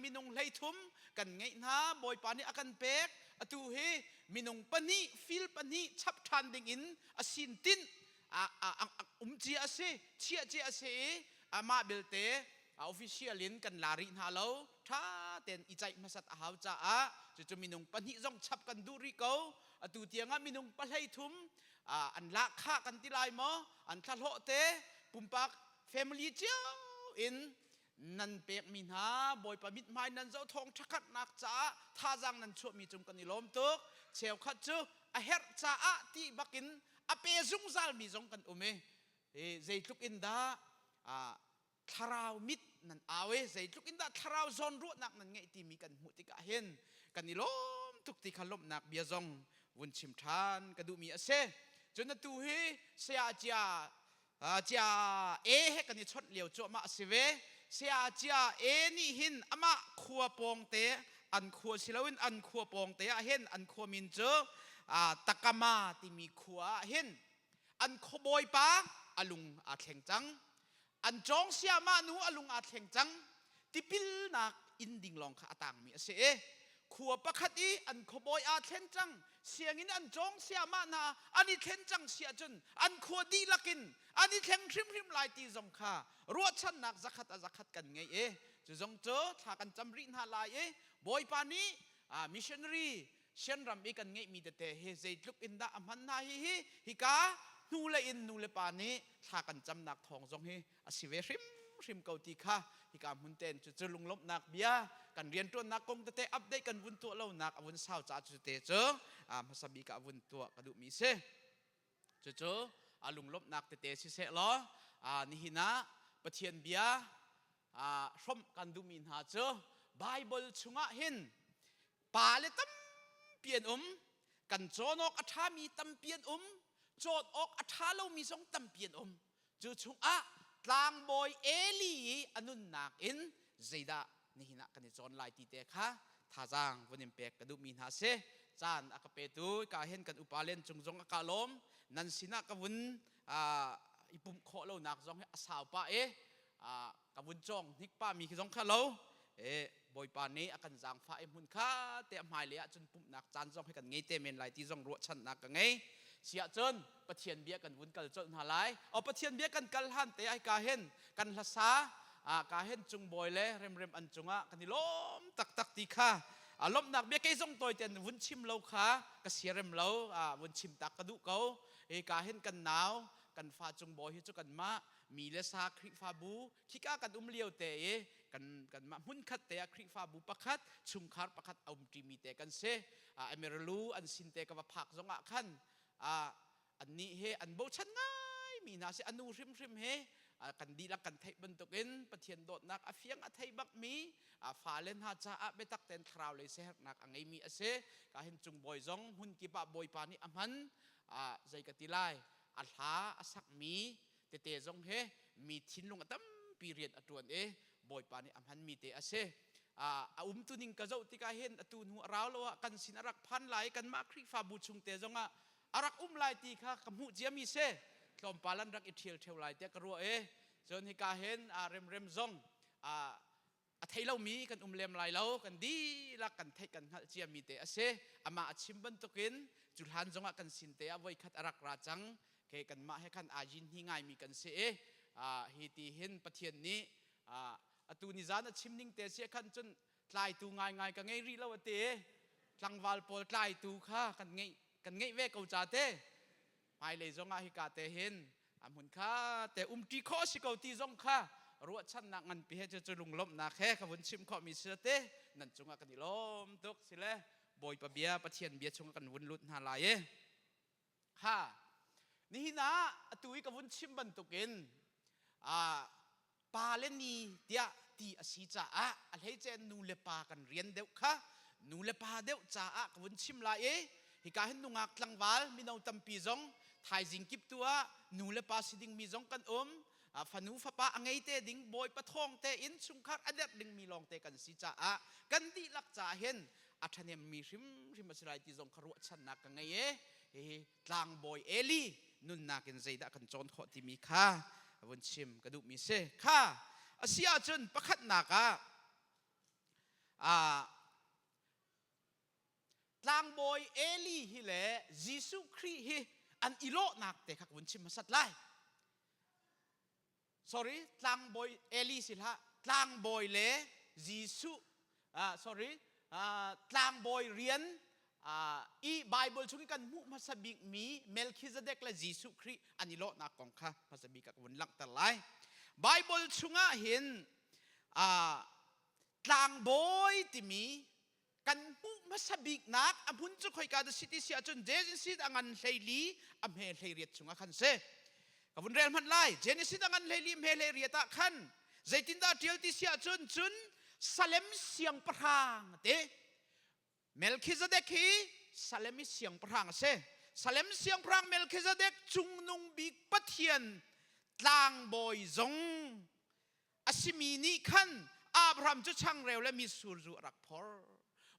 minung 13 kan ngeih hna. Bawipa nih a kan pek. Atu hi minung pahnih, fil pahnih chap ṭhan ding in a sin tinh um cia a si, chiah cia a si i amah belte official in kan la rih hna lo. Ṭha tein i caih hmasat a hau caah cucu minung pahnih zong chap kan duh rih ko. Atu tiangah minung 13 an lahkhah kan ti lai maw, an thlahlawh te pumpak family cio in nan pekmi hna, Bawipa mithmai nan zoh, thawng ṭhakhatnak caah thazaang nan chuahmi cung kan i lawm tuk. Cheukhat cu a herh caah ti bakin a pe zungzalmi zong kan um i zeitluk in dah thlarau mit nan au i zeitluk in dah thlarau zawnruahnak nan ngeih timi kan hmuh tikah hin kan i lawm tuk ti kha lawmhnak bia zong vun chim ṭhan ka duhmi a si. Cun atu hi saya cia cia e he kan i chawnh lio cuahmah a si ve. Saya cia e nih hin amah khua pawng te, an khua si loin an khua pawng te ah hin, an khua min cu Takama timi khua ah hin an khuabawipa a lung aa thleng cang, an cawng siamah nu a lung aa thleng cang. Tipilnak inn ding lawng kha a tangmi a si i khua pakhat i an khuabawi aa thlen cang, sianginn an cawng siamah hna an i thlen cang si ahcun an khua dihlak in an i thleng hrimhrim lai ti zong kha ruahchannak zakhat a zakhat kan ngei i cu zong cu thla kan cam rih hna lai i Bawipa nih missionary Sianram i kan ngeihmi tete hi zeitluk in dah a hman hna hi hi hika hnu le in nu le pa nih thla kan camnak thawng zong hi a si ve hrimhrim ko ti kha hika hmun ten cu cu lunglawmhnak bia, kan rianṭuannak kong tete update kan vun tuah lonak a vun sau caah cu te cu hmasa bik ah vun tuah ka duhmi si. Cucu a lunglawmhnak tete siseh law, nihin ah Pathian bia hrawmh kan duhmi hna cu Bible chungah hin pa le tampi an um, kan cawn awk a ṭhami tampi an um, cawn awk a ṭha lomi zong tampi an um. Cu chungah tlangbawi Eli i a nunnak in zeidah nihin ah kan i cawn lai ti te kha thazaang vun in pek ka duhmi hna si. Caan a ka petu ka hin kan upa len cung zong a ka lawm. Nan sinah ka vun i pumh khawh lonak zong hi a sau pah i ka vun cawng hnik pa mi khi zong kha lo e. Bawipa nih a kan zaangfah i hmun kha te a hmailei ah cun pumhnak caan zong hi kan ngei te men lai ti zong ruahchannak ka ngei. Si ahcun Pathian bia kan vun kal colh hna lai. O Pathian bia kan kal hlan te ai ka hin kan hlasa ka hin cungbawi le remrem an cungah kan i lawm taktak ti kha a lawmhnak bia kei zong tawi ten vun chim lo kha ka siarem lo, vun chim tak ka duh ko. E ka hin kan nau kan fa cungbawi hi cu kanmah mi le sa Khrihfabu khika kan um lio te i kan kanmah hmunkhat te ah Khrihfabu pakhat, chungkhar pakhat a um ṭimi te kan si. Emerlu an sin te ka va phak zongah khan annih he an bochan ngai mi hna si. Anu hrimhrim he kan dihlak kan theih bantukin Pathian dawtnak a fiang a thei bak mi, fale hna caah biatak tein thlarau lei siaherhnak a ngeimi a si. Ka hin cungbawi zong hmun kip ah Bawipa nih a hman. Zei ka ti lai, a hla a sakmi tete zong he mi thinlung a tampi rian a ṭuan i Bawipa nih a hmanmi te a si. A umtu ning ka zoh tikah hin atu hnu a rau lo ah kan sin a rak phan lai, kanmah Khrihfabu chung te zongah a rak um lai ti kha ka hmuh ciami si. Tlawmpal an rak i ṭhial ṭheo lai tiah ka ruah i cun hika hin remrem zong a thei lomi kan um lem lai lo, kan dihlak kan theih kan hngalh ciami te a si. Amah a chim bantukin cu hlan zongah kan sin te ah voikhat a rak ra cang ke. Kanmah he khan aa yin hi ngaimi kan si i hi ti hin Pathian nih atu ni zan a chim ning te si khan cun tlaitu ngaingai ka ngei rih lo a ti. Tlangval pawl tlaitu kha kan ngeih kan ngeih ve ko ca te hmailei zongah hika te hin a hmun kha te umṭi khawh si ko ti zong kha ruahchannak nganpi he cu lunglawmhnak he ka vun chim khawhmi si te. Nan cungah kan i lawm tuk sile Bawipa bia, Pathian bia chungah kan vun lut hna lai i ha nihin ah atu i ka vun chim bantukin pa le ni tiah ti a si caah a hleice nu le pa kan rian deuh kha nu le pa deuh caah ka vun chim lai i hika hin nungak tlangval mino tampi zong, thaizing kip tu ah nu le pa si dingmi zong kan um, fanu fapa a ngei te ding, Bawipa thawng te in chungkhar a derh dingmi lawng te kan si caah kan dihlak caah hin a ṭhahnemmi hrimhrim a si lai ti zong kha ruahchannak ka ngei e. Hihi tlangbawi Eli nunnak in zeidah kan cawn khawh timi kha vun chim ka duhmi si. Kha a si ahcun pakhatnak ah Tlangbawi Eli hi le Jesuh Khrih hi an i lawhnak te kha ka vun chim hmasat lai. Sorry, tlangbawi Eli si hlah, tlangbawi le Jesuh sorry, tlangbawi rian i Bible chung i kan hmuh hmasa bikmi Melchizedek le Jesuh Khrih an i lawhnak kong kha hmasa bik ah ka vun langhter lai. Bible chungah hin tlangbawi timi kan hmuh hmasa biknak a hmun cu khoika dah si ti si ahcun Genesis a ngan 14 a hme 18 chungah khan si. Ka vun rel hmanh lai. Genesis a ngan 14 hme 18 ah khan zeitindah ṭial ti si ahcun cun Salem siangpahrang a ti. Melchizedek hi Salem i siangpahrang a si. Salem siangpahrang Melchizedek cungnung bik Pathian tlangbawi zong a simi nih khan Abraham cu changreu le mitsur zu a rak phor.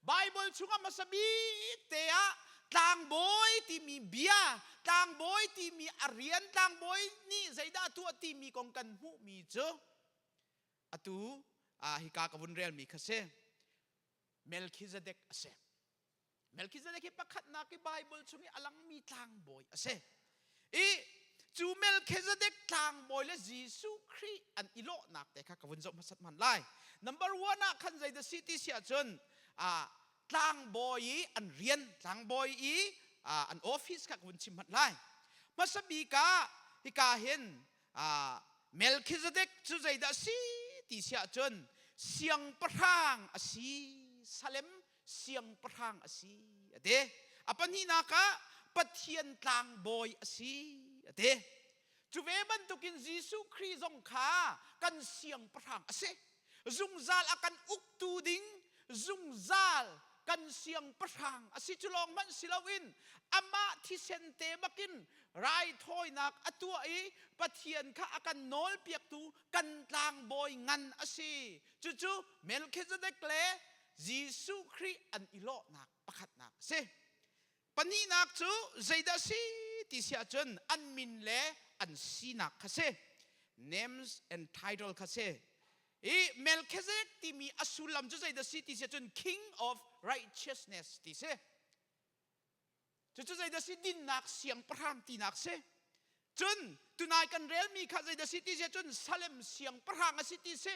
Baibal chungah hmasa bik te ah tlangbawi timi bia, tlangbawi timi a rian, tlangbawi nih zeidah a tuah timi kong kan hmuhmi cu atu hika ka vun relmi kha si. Melchizedek a si. Melchizedek hi pakhatnak i Bible chung i a langmi tlangbawi a si. I cu Melchizedek tlangbawi le Jesuh Khrih an i lawhnak te kha ka vun zoh hmasat hman lai. Number one ah khan zeidah si ti si ahcun tlangbawi i an rian, tlangbawi i an office kha ka vun chim hmanh lai. Hmasa bik ah hika hin Melchizedek cu zeidah a si ti si ahcun siangpahrang a si. Salem siangpahrang a si a ti. A pahnihnak ah Pathian tlangbawi a si a ti. Cu ve bantukin Jesuh Khrih zong kha kan siangpahrang a si. Zungzal a kan uktu ding zungzal kan siangpahrang a si cu lawng hmanh si loin amah thisen te bakin raithawinak a tuah i Pathian kha a kan nawlpiaktu kan tlangbawi ngan a si. Cucu Melchizedek le Jesuh Khrih an i lawhnak pakhatnak a si. Pahnihnak cu zeidah a si ti si ahcun an min le an sinak kha si. Names and title kha si. I Melchizedek timi a sullam cu zeidah si ti si ahcun King of Righteousness ti si. Cucu zeidah si dinnak siangpahrang tinak si. Cun tunai kan relmi kha zeidah si ti si cun Salem siangpahrang a si ti si.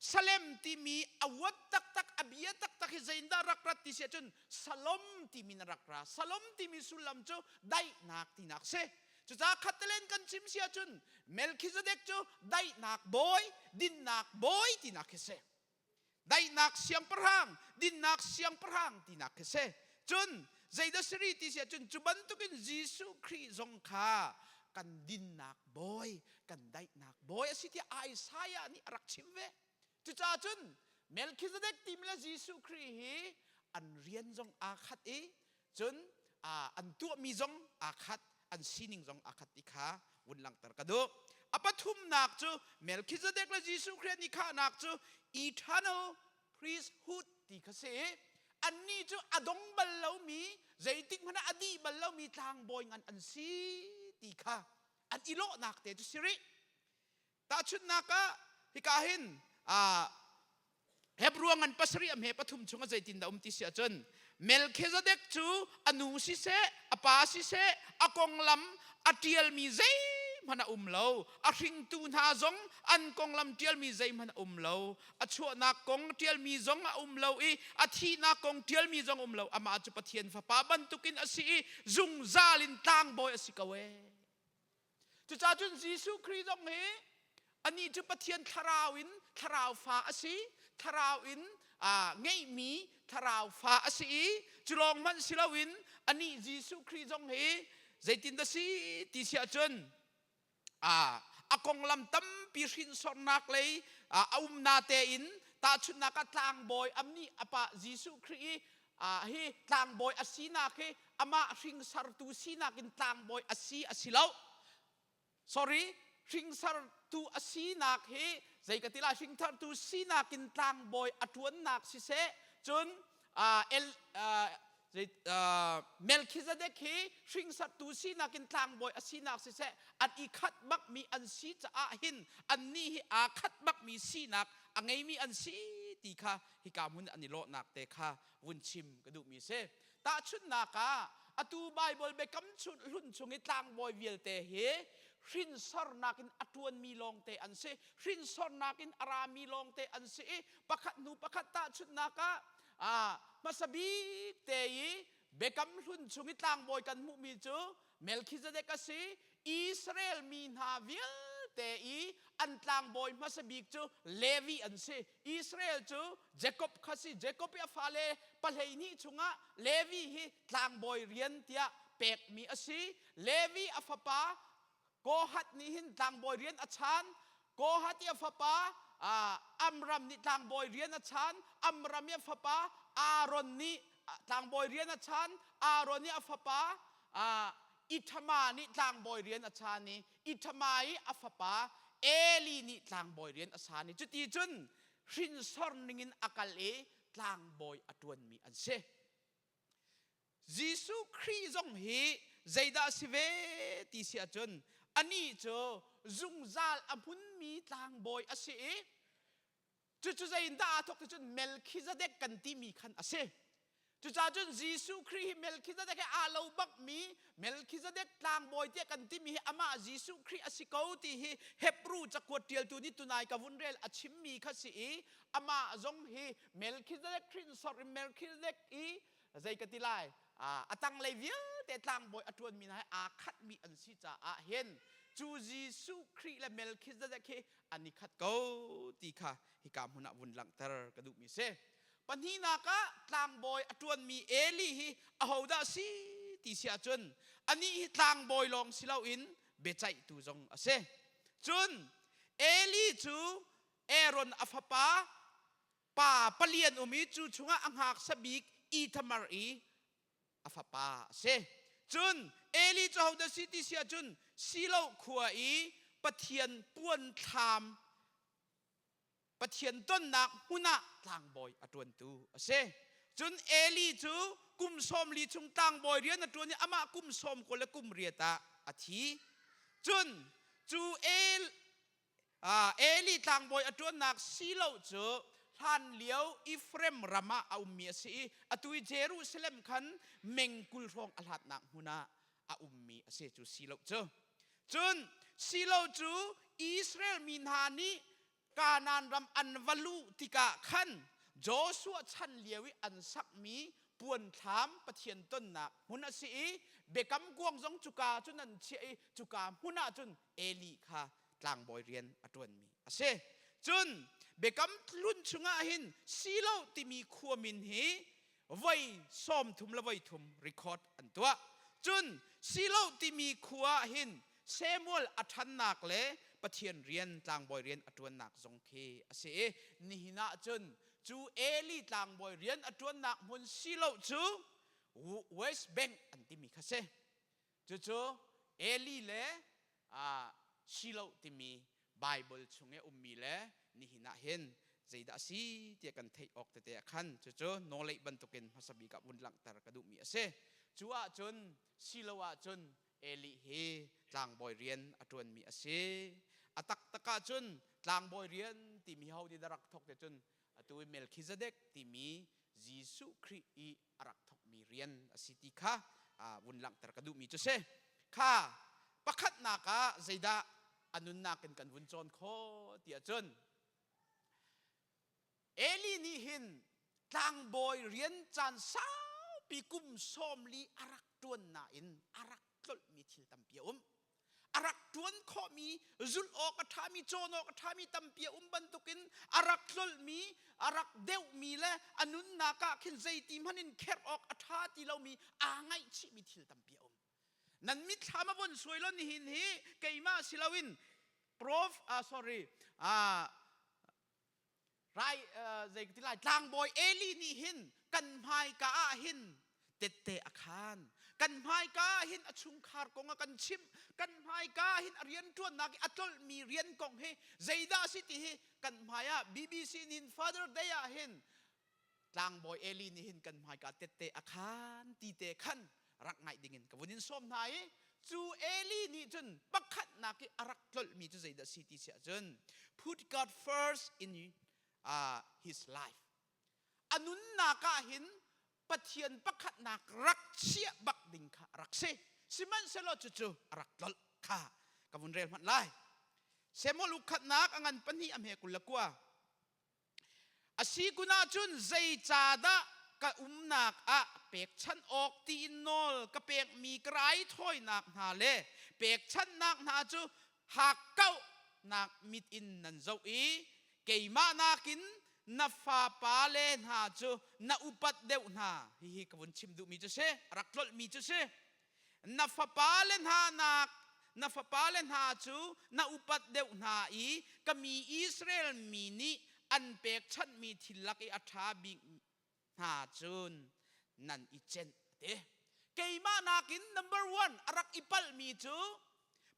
Salem timi a word taktak a bia taktak hi zeindah rak rat ti si ahcun Salom timi na rak ra. Salom timi sullam cu daihnak tinak si. Cucaah khattelen kan chim si ahcun Melchizedek cu daihnak bawi, dinnak bawi tinak khi si. Daihnak siangpahrang, dinnak siangpahrang tinak khi si. Cun zeidah siri ti si ahcun cu bantukin Jesuh Khrih zong kha kan dinnak bawi, kan daihnak bawi a si tiah Isaiah nih a rak chim ve. Cucaah cun Melchizedek timi le Jesuh Khrih hi an rian zong aa khat i cun an tuahmi zong aa khat, an sining zong aa khat ti kha vun langhter ka duh. A pathumnak cu Melchizedek le Jesuh Khrih an i khahnak cu eternal priesthood ti kha si. Annih cu a dong bal lomi, zeitik hmanh ah a dih bal lomi tlangbawi ngan an si ti kha an i lawhnak te cu si rih. Tahchunhnak ah hika hin Hebrew ngan pasarih a hme pathum chung ah zeitindah um ti si ahcun Melchizedek cu a nu siseh a pa siseh a konglam a ṭialmi zeihmanh a um lo a hringtu hna zong an konglam ṭialmi zeihmanh a um lo a chuahnak kong ṭialmi zong a um lo i a thihnak kong ṭialmi zong um lo amah cu Pathian fapa bantukin a si i zungzal in tlangbawi a si ko ee Cucaah cun Jesuh Khrih zong hi anih cu Pathian thlarau in thlarau fa a si, thlarau in ngeihmi thlarau fa a si i cu lawng hmanh si loin anih Jesuh Khrih zong hi zeitindah si ti si ahcun a konglam tampi hrinsornak lei a umna tein tahchunhnak ah tlangbawi amnih apa Jesuh Khrih i hi tlangbawi a sinak hi amah hringsartu sinak in tlangbawi a si a si lo sorry hringsartu a sinak hi zei ka ti lai hringthartu sinak in tlangbawi a ṭuannak siseh cun El Melchizedek hi hringsartu sinak in tlangbawi a sinak siseh an i khat bakmi an si caah hin annih hi aa khat bakmi sinak a ngeimi an si. ti kha hika hmun an i lawhnak te kha vun chim ka duhmi si. Tahchunhnak ah, atu Baibal biakam hlun chung i tlangbawi vialte hi hrinsornak in a ṭuanmi lawngte an si. Hrinsornak in a rami lawngte an si i pakhat hnu pakhat tahchunhnak ah hmasa bik te i biakam hlun chung i tlangbawi kan hmuhmi cu Melkhizedek a si. Israel mi hna vialte i an tlangbawi hmasa bik cu Levi an si. Israel cu Jakob kha si. Jakob i a fale 12 chungah Levi hi tlangbawi rian tiah pekmi a si. Levi a fapa Kohath nih hin tlangbawi rian a chan. Kohath i a fapa Amram nih tlangbawi rian a chan. Amram i a fapa Aaron nih tlangbawi rian a chan. Aaron i a fapa Ithama nih tlangbawi rian a chan i Ithama i a fapa Eli nih tlangbawi rian a san i cuti cun hrinsor ningin a kal i tlangbawi a ṭuanmi an si. Jesuh Khrih zong hi zeidah a si ve ti si ahcun anih cu zungzal a hmunmi tlangbawi a si i cucu zeiindah aa thawk ti cun Melkhizedek kan timi khan a si. Cucaah cun Jesuh Khrih hi Melkhizedek he aa lo bakmi Melkhizedek tlangbawi tiah kan timi hi amah Jesuh Khrih a si ko ti hi Hebru cakuat ṭialtu nih tunai ka vun rel a chimmi kha si i amah zong hi Melkhizedek hrinsor in Melkhizedek i zei ka ti lai a tanglei vialte tlangbawi a ṭuanmi hna he aa khatmi an si caah hin cu Jesuh Khrih le Melkhizedek hi an i khat ko ti kha hika hmun ah vun langhter ka duhmi si. Pahnihnak ah tlangbawi a ṭuanmi Eli hi ahodah a si ti si ahcun anih hi tlangbawi lawng si loin biaceihtu zong a si. Cun Eli cu Aaron a fapa pa palian um i cu chungah a ngaksa bik Ithamar i a fapa a si. Cun Eli cu hodah si ti si ahcun Shiloh khua i Pathian puan thlam Pathian tonnak hmun ah tlangbawi a ṭuantu a si. Cun Eli cu kum 40 chung tlangbawi rian a ṭuan i amah kum 90 le kum riat ah a thi. Cun cu El, Eli tlangbawi a ṭuannak Shiloh cu hlanlio Ephraim ram ah a ummi a si i atu i Jerusalem khan meng 20 hrawng a hlatnak hmun ah a ummi a si cu Shiloh cu. Cun Shiloh cu Israel mi hna nih Kanaan ram an va luh tikah khan Joshua chan lio i an sakmi puanthlam Pathian tonnak hmun a si i biakam kuang zong cuka cun an chiah i cuka hmun ah cun Eli kha tlangbawi rian a ṭuanmi a si. Cun biakam hlun chungah hin Shiloh timi khua min hi voi 30 le voi thum record an tuah. Cun Shiloh timi khua ah hin Samuel a ṭhannak le Pathian rian tlangbawi rian a ṭuannak zong khi a si i nihin ah cun cu Eli tlangbawi rian a ṭuannak hmun Shiloh cu West Bank an timi kha si. Cucu Eli le Shiloh timi Bible chung i a ummi le nihin ah hin zeidah a si tiah kan theih awk tete ah khan cucu nawleih bantukin hmasa bik ah vun langhter ka duhmi a si. Cu ahcun Shiloh ahcun Eli hi tlangbawi rian a ṭuanmi a si. A taktak ahcun tlangbawi rian timi ho nih dah rak thawk te cun atu i Melkhizedek timi Jesuh Khrih i a rak thawkmi rian a si ti kha vun langhter ka duhmi cu si. Kha pakhatnak ah zeidah a nunnak in kan vun cawn khawh ti ahcun Eli nih hin tlangbawi rian caan saupi kum 40 a rak ṭuan nain a rak tlolhmi thil tampi a um. A rak ṭuan khawhmi, zulh awk a ṭhami, cawn awk a ṭhami tampi a um bantukin a rak tlolhmi, a rak deuhmi le a nunnak ah khin zeiti hmanh in kherh awk a ṭha ti lomi aa ngaihchihmi thil tampi a um. Nan mitthlam a von suai lo nihin hi keimah si loin prof sorry rai zei ti lai tlangbawi Eli nih hin kan hmaika ah hin tette a khan kan hmaika ah hin a chungkhar kong a kan chimh kan hmaika ah hin a rianṭuannak i a tlolhmi rian kong hi zeidah a si ti hi kan hmai ah BBC nin Father Day ah hin tlangbawi Eli nih hin kan hmaika tette a khan ti te khan rak ngaih dingin ka vun in sawm hna i cu Eli nih cun pakhatnak i a rak tlolhmi cu zeidah si ti si ahcun put God first in. uh, his life. A nunnak ah hin Pathian pakhatnak rak chiah bak ding kha rak si. Sihmanhsehlaw cucu a rak tlolh kha ka vun rel hmanh lai. Samuel ukhatnak a ngan pahnih a hme 29. A si kun ahcun zeicahdah ka umnak ah pekchanh awk tiin nawl ka pekmi ka raithawinak hna le pekchanhnak hna cu hakkauhnak mit in nan zoh i keimah nakin na fapale hna cu na upat deuh hna. Hihi ka vun chim duhmi cu si, rak tlolhmi cu si. Na fapale hna nak na fapale hna cu na upat deuh hna i ka mi Israel mi nih an pekchanhmi thil lak i a ṭha bik hna cun nan i cenh a ti. Keimah nakin number one a rak i palhmi cu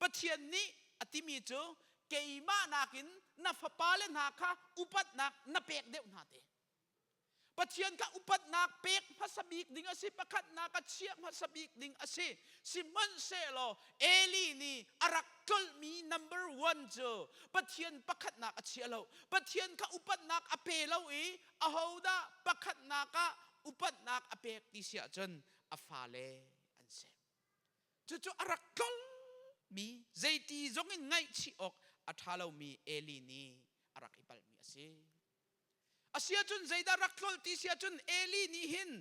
Pathian nih a timi cu keimah nakin na fapale hna kha upatnak na pek deuh hna ti. Pathian kha upatnak pek hmasa bik ding a si, pakhatnak a chiah hmasa bik ding a si. Sihmanhsehlaw Eli nih a rak tlolhmi number one cu Pathian pakhatnak a chia lo. Pathian kha upatnak a pe lo i ahodah pakhatnak ah upatnak a pek ti si ahcun a fale an si. Cucu a rak tlolmi zeiti zong in ngaihchih awk a ṭha lomi Eli nih a rak i palhmi a si. Asiahcun zeidah rak tlolh ti siahcun Eli nih hin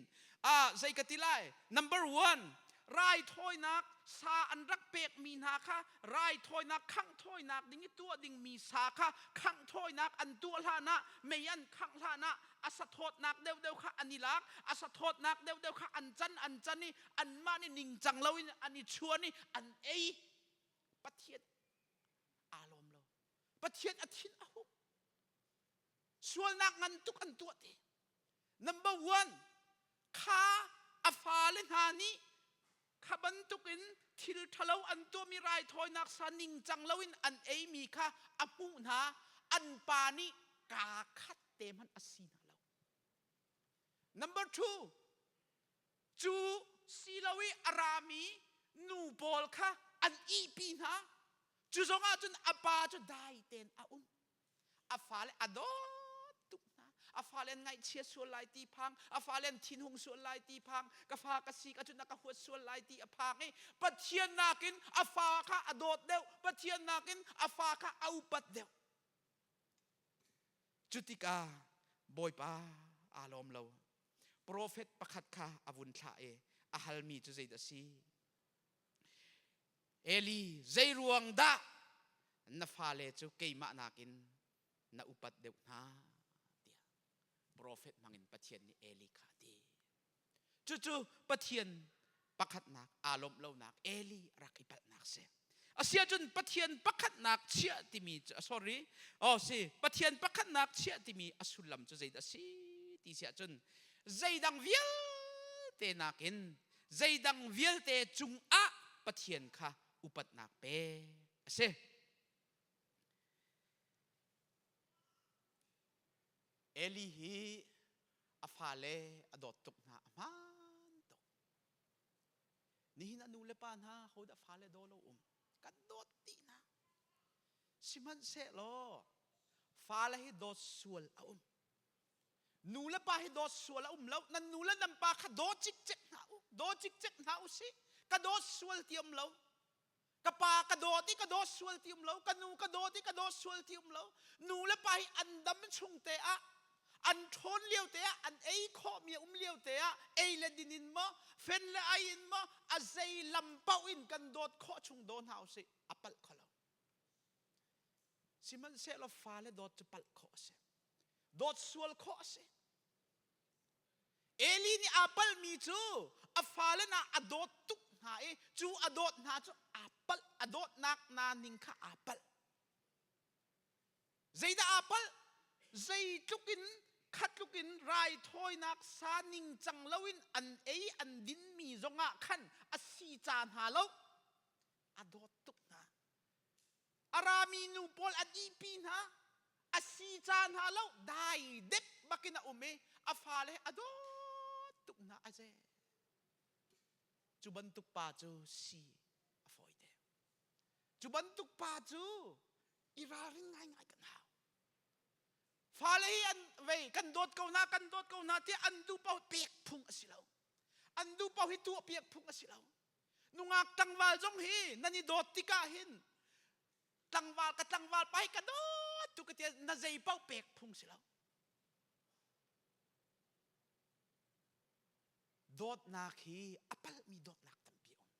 ah zei ka ti lai number one raithawinak sa an rak pekmi hna kha raithawinak khangh thawinak ding i tuah dingmi sa kha khangh thawinak an tuah hlan ah mei an khangh hlan ah a sathawtnak deuhdeuh kha an i lak a sathawtnak deuhdeuh kha an can an can i anmah nih ningcang loin an i chuan i an ei. Pathian aa lawm lo. Pathian a thin a hung. Sualnak ngan tuk an tuah ti. Number one, kha a fale hna nih kha bantukin thil ṭhalo an tuahmi raithawinak sa ningcang loin an eimi kha a hmuh hna an pa nih kaa khat te hmanh a si hna lo. Number two, cu si lo i a rami nu pawl kha an ihpi hna. Cu zongah cun a pa cu dai tein a um. A fale a dawt tuk hna. A fale an ngaihchia sual lai ti phang, a fale an thinhung sual lai ti phang, ka fa ka si ka cun a ka huat sual lai ti a phang i Pathian nakin a fa kha a dawt deuh, Pathian nakin a fa kha a upat deuh. Cu tikah Bawipa aa lawm lo. Profet pakhat kha a vun thlah i a halmi cu zeidah a si? Eli, zeiruang dah na fale cu keimah nakin na upat deuh hna tiah profet hmangin Pathian nih Eli kha a ti. Cucu Pathian pakhatnak aa lawmh lonak Eli rak i palhnak si. Asiahcun Pathian pakhatnak chiah timi cu sorry oh si Pathian pakhatnak chiah timi a sullam cu zeidah a si ti si ahcun zeidang vialte nakin zeidang vialte cungah Pathian kha upatnak pek a si. Eli hi a fale a dawt tuk hna a hmaan tuk. Nihin a nu le pa hna hodah fale daw lo um kan dawt dih hna. Sihmanhsehlaw fale hi dawt sual a um. Nu le pa hi dawt sual a um lo. Nan nu le nan pa kha daw cikcek hna u. Daw cikcek hna u sih. Ka dawt sual ti um lo. Ka pa ka dawt i ka dawt sual ti um lo. Ka nu ka dawt i ka dawt sual ti um lo. Nu le pa hi an dam chung te ah an ṭhawn lio te ah an ei khawhmi a um lio te ah ei le din in maw fen le ai in maw a zei lam paoh in kan dawt khawh chung daw hna usih a palh kho lo. Sihmanhsehlaw fale dawt cu palh khawh a si. Dawt sual khawh a si. Eli nih aa palhmi cu a fale na a dawt tuk hna i cu a dawt hna cu aa palh a dawtnak na ning kha aa palh. Zeidah aa palh? Zeitluk in khatluk in raithawinak sa ningcang loin an ei an dinmi zongah khan a si ca hna lo. A dawt tuk hna. A rami nu pawl an ihpi hna. A si ca hna lo dai dep bakin a um i a fale a dawt tuk hna a ze. Cu bantuk pa cu si a fawite. Cu bantuk pa cu i ralrin ngaingai kan hau. Fale hi an vei kan dawt ko hna kan dawt ko hna tiah an duh paoh pek phung a si lo. An duh paoh hi tuah piak phung a si lo. Nungak tlangval zong hi nan i dawt tikah hin tlangval ka tlangval pa hi ka dawt tu ka tia na zei paoh pek phung si lo. Dawtnak hi a palhmi dawtnak tampi a um.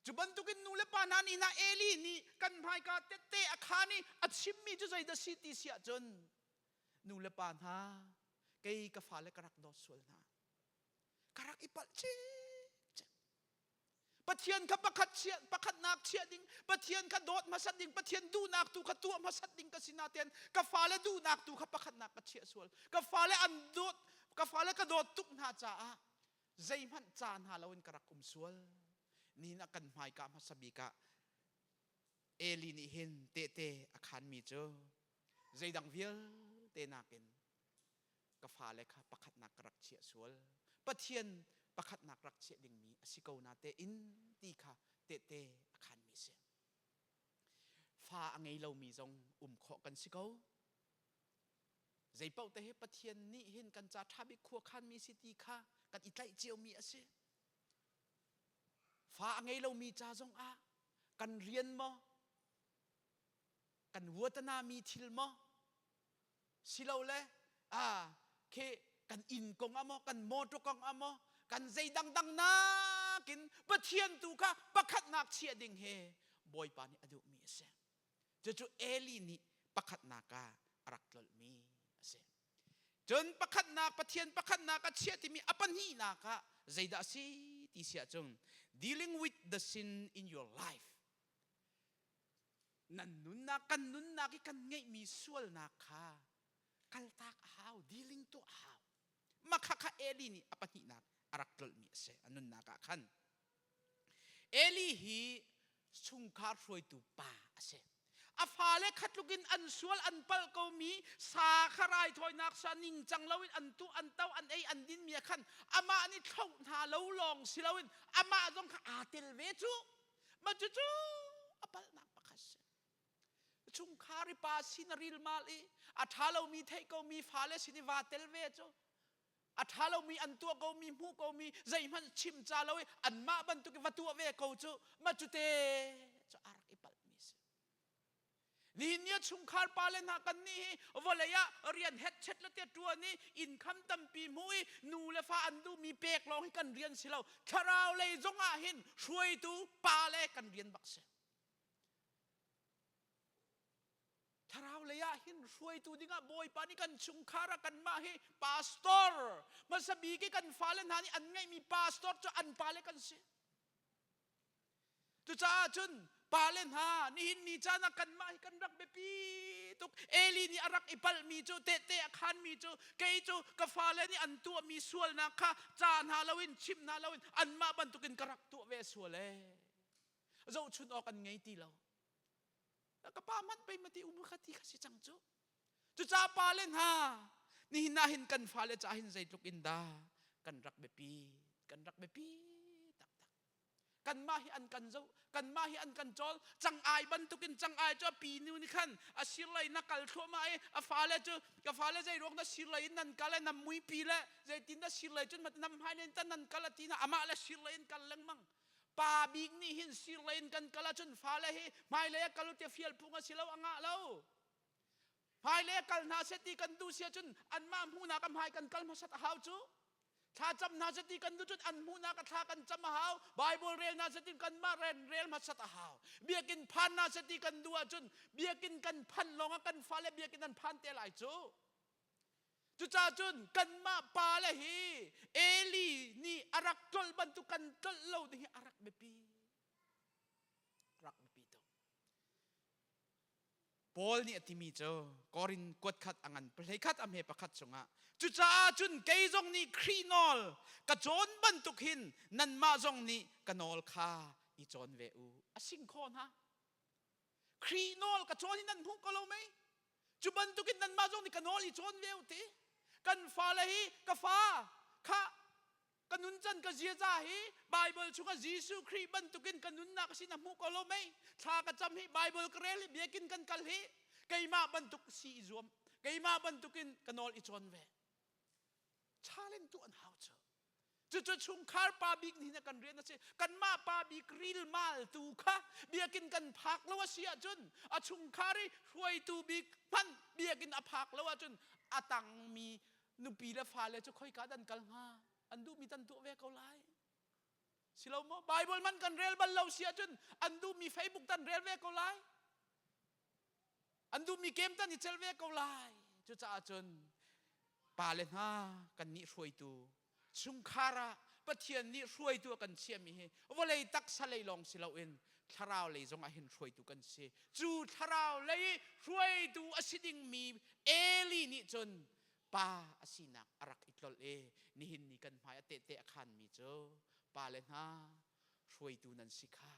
Cu bantukin nu le pa hna nih hna Eli nih kan hmaika tette a khaan i a chimmi cu zeidah si ti si ahcun nu le pa hna kei ka fale ka rak dawt sual hna. Ka rak i palh cikcek. Pathian kha pakhat chiah pakhatnak chiah ding Pathian kha dawt hmasat ding Pathian duhnak tu kha tuah hmasat ding ka si natein ka fale duhnak tu kha pakhatnak ka chiah sual. Ka fale an dawt ka fale ka dawt tuk hna caah zeihmanh ca hna loin ka rak um sual. Nihin ah kan hmaika hmasa bik ah Eli nih hin tehte a khanmi cu zeidang vialte nakin ka fale kha pakhatnak ka rak chiah sual. Pathian pakhatnak rak chiah dingmi a si ko na tein ti kha tehte a khanmi si. Fa a ngei lomi zong um khawh kan si ko. Zeipaoh te hi Pathian nih hin kan ca ṭha bik khua khanmi si ti kha kan i tlaih ciomi a si. Fa a ngei lomi ca zongah kan rian maw, kan huatanami thil maw, silole ah khi kan inn kong ah maw, kan motor kong ah maw, kan zei dangdang nakin Pathian tu kha pakhatnak chiah ding hi Bawipa nih a duhmi a si. Cucu Eli nih pakhatnak ah a rak tlolhmi a si. Cun pakhatnak Pathian pakhatnak a chiah timi a pahnihnak ah zeidah a si ti si ahcun dealing with the sin in your life nan nunnak kan nunnak i kan ngeihmi sualnak kha kaltak a hau dealing tuah a hau makha kha Eli nih a pahnihnak a rak tlolhmi a si a nunnak ah khan Eli hi chungkhar hruaitu pa a si. A fale kha tlukin an sual an palh komi sa kha raithawinak sa ningcang loin an tuh an to an ei an dinmi ah khan amah nih thloh hna lo lawng si loin amah zong kha aa tel ve cu. Mah cucu a palhnak pakhat si. Chungkhar i pa sin a rilmal i a ṭha lomi theih komi fale sin i vaa tel ve cu a ṭha lomi an tuah komi hmuh komi zeihmanh chim ca lo i anmah bantuk i va tuah ve ko cu ma cu te cu a rak i palhmi si. Nihin ni a chungkhar pale hna kan nih hi vawlei ah rian hetchet le te ṭuan i income tampi hmu i nu le fa an duhmi pek lawng hi kan rian si lo. Thlarau lei zong ah hin hruaitu pale kan rian bak si. Thlarau lei ah hin hruaitu dingah Bawipa nih kan chungkhar ah kanmah hi pastor hmasa bik i kan fale hna nih an ngeihmi pastor cu an pale kan si. Cucaah cun pale hna nihin ni caan ah kanmah hi kan rak biapi tuk. Eli nih a rak i palhmi cu tehte a khanmi cu kei cu ka fale nih an tuahmi sualnak kha ca hna loin chim hna loin anmah bantukin ka rak tuah ve sual ee. Zohchun awk an ngei ti lo. Ka pa hmanh pei mati um kha ti kha si cang cu. Cucaah pa le hna nihin ah hin kan fale caah hin zeitluk in dah kan rak biapi kan rak biapi taktak. Kanmah hi an kan zoh kanmah hi an kan cawl cang-ai bantukin cang-ai cu a pi nu nih khan a sirlei na kal thluahmah i a fale cu ka fale zei ruang na sirlei in nan kal i nam muipi le zeitin na sirlei cun nam hmai len tan nan kal a ti na amah le sirlei in kal lengmang Pa bik nih hin sirlei in kan kal ahcun fale hi hmailei ah kal u tiah fial phung a si lo, a ngah lo. Hmailei ah kal hna seh ti kan duh si ahcun anmah hmuhnak a hmai kan kal hmasat a hau cu. Thlacam hna seh ti kan duh cun an hmuhnak a thla kan cam a hau. Bible rel hna seh ti kanmah rel rel hmasat a hau. Biakinn phan hna seh ti kan duh ahcun biakinn kan phanh lawngah kan fale biakinn an phan te lai cu. Cucaah cun kanmah pale hi Eli nih a rak tlolh bantuk kan tlolh lo ding hi a rak biapi. Rak biapi tuk. Paul nih a timi cu Korin kuat khat a ngan pahlei khat a hme pakhat chungah cucaah cun kei zong nih Khrih nawl ka cawn bantuk hin nanmah zong nih ka nawl kha i cawn ve u. A sing kho hna. Khrih nawl ka cawn hi nan hmuh ko lo mei? Cu bantukin nanmah zong nih ka nawl i cawn ve u ti. Kan fale hi ka fa kha ka nuncan ka ziaza hi Bible chungah Jesuh Khrih bantukin ka nunnak a si na hmuh ko lo mei? Thla ka cam hi Bible ka rel hi biakinn kan kal hi keimah bantuk si i zuam. Keimah bantukin ka nawl i cawn ve. Challenge tu an hau cu. Cucu chungkhar pa bik nih kan rian a si. Kanmah pa bik rilmal tu kha biakinn kan phak lo a si ahcun a chungkhar i hruaitu bik hmanh biakinn a phak lo ahcun a tangmi nupi le fale cu khoika dan kal hnga? An duhmi tan tuah ve ko lai. Si lo maw? Bible man kan rel bal lo si ahcun an duhmi Facebook tan rel ve ko lai. An duhmi game tan i cel ve ko lai. Cucaah cun pale hna kan nih hruaitu chungkhar ah Pathian nih hruaitu a kan chiahmi hi vawlei taksa lei lawng si loin thlarau lei zong ah hin hruaitu kan si. Cu thlarau lei hruaitu a si dingmi Eli nih cun pa a sinak a rak i tlolh i nihin ni kan hmai a tehte a khanmi cu pale hna hruaitu nan si kha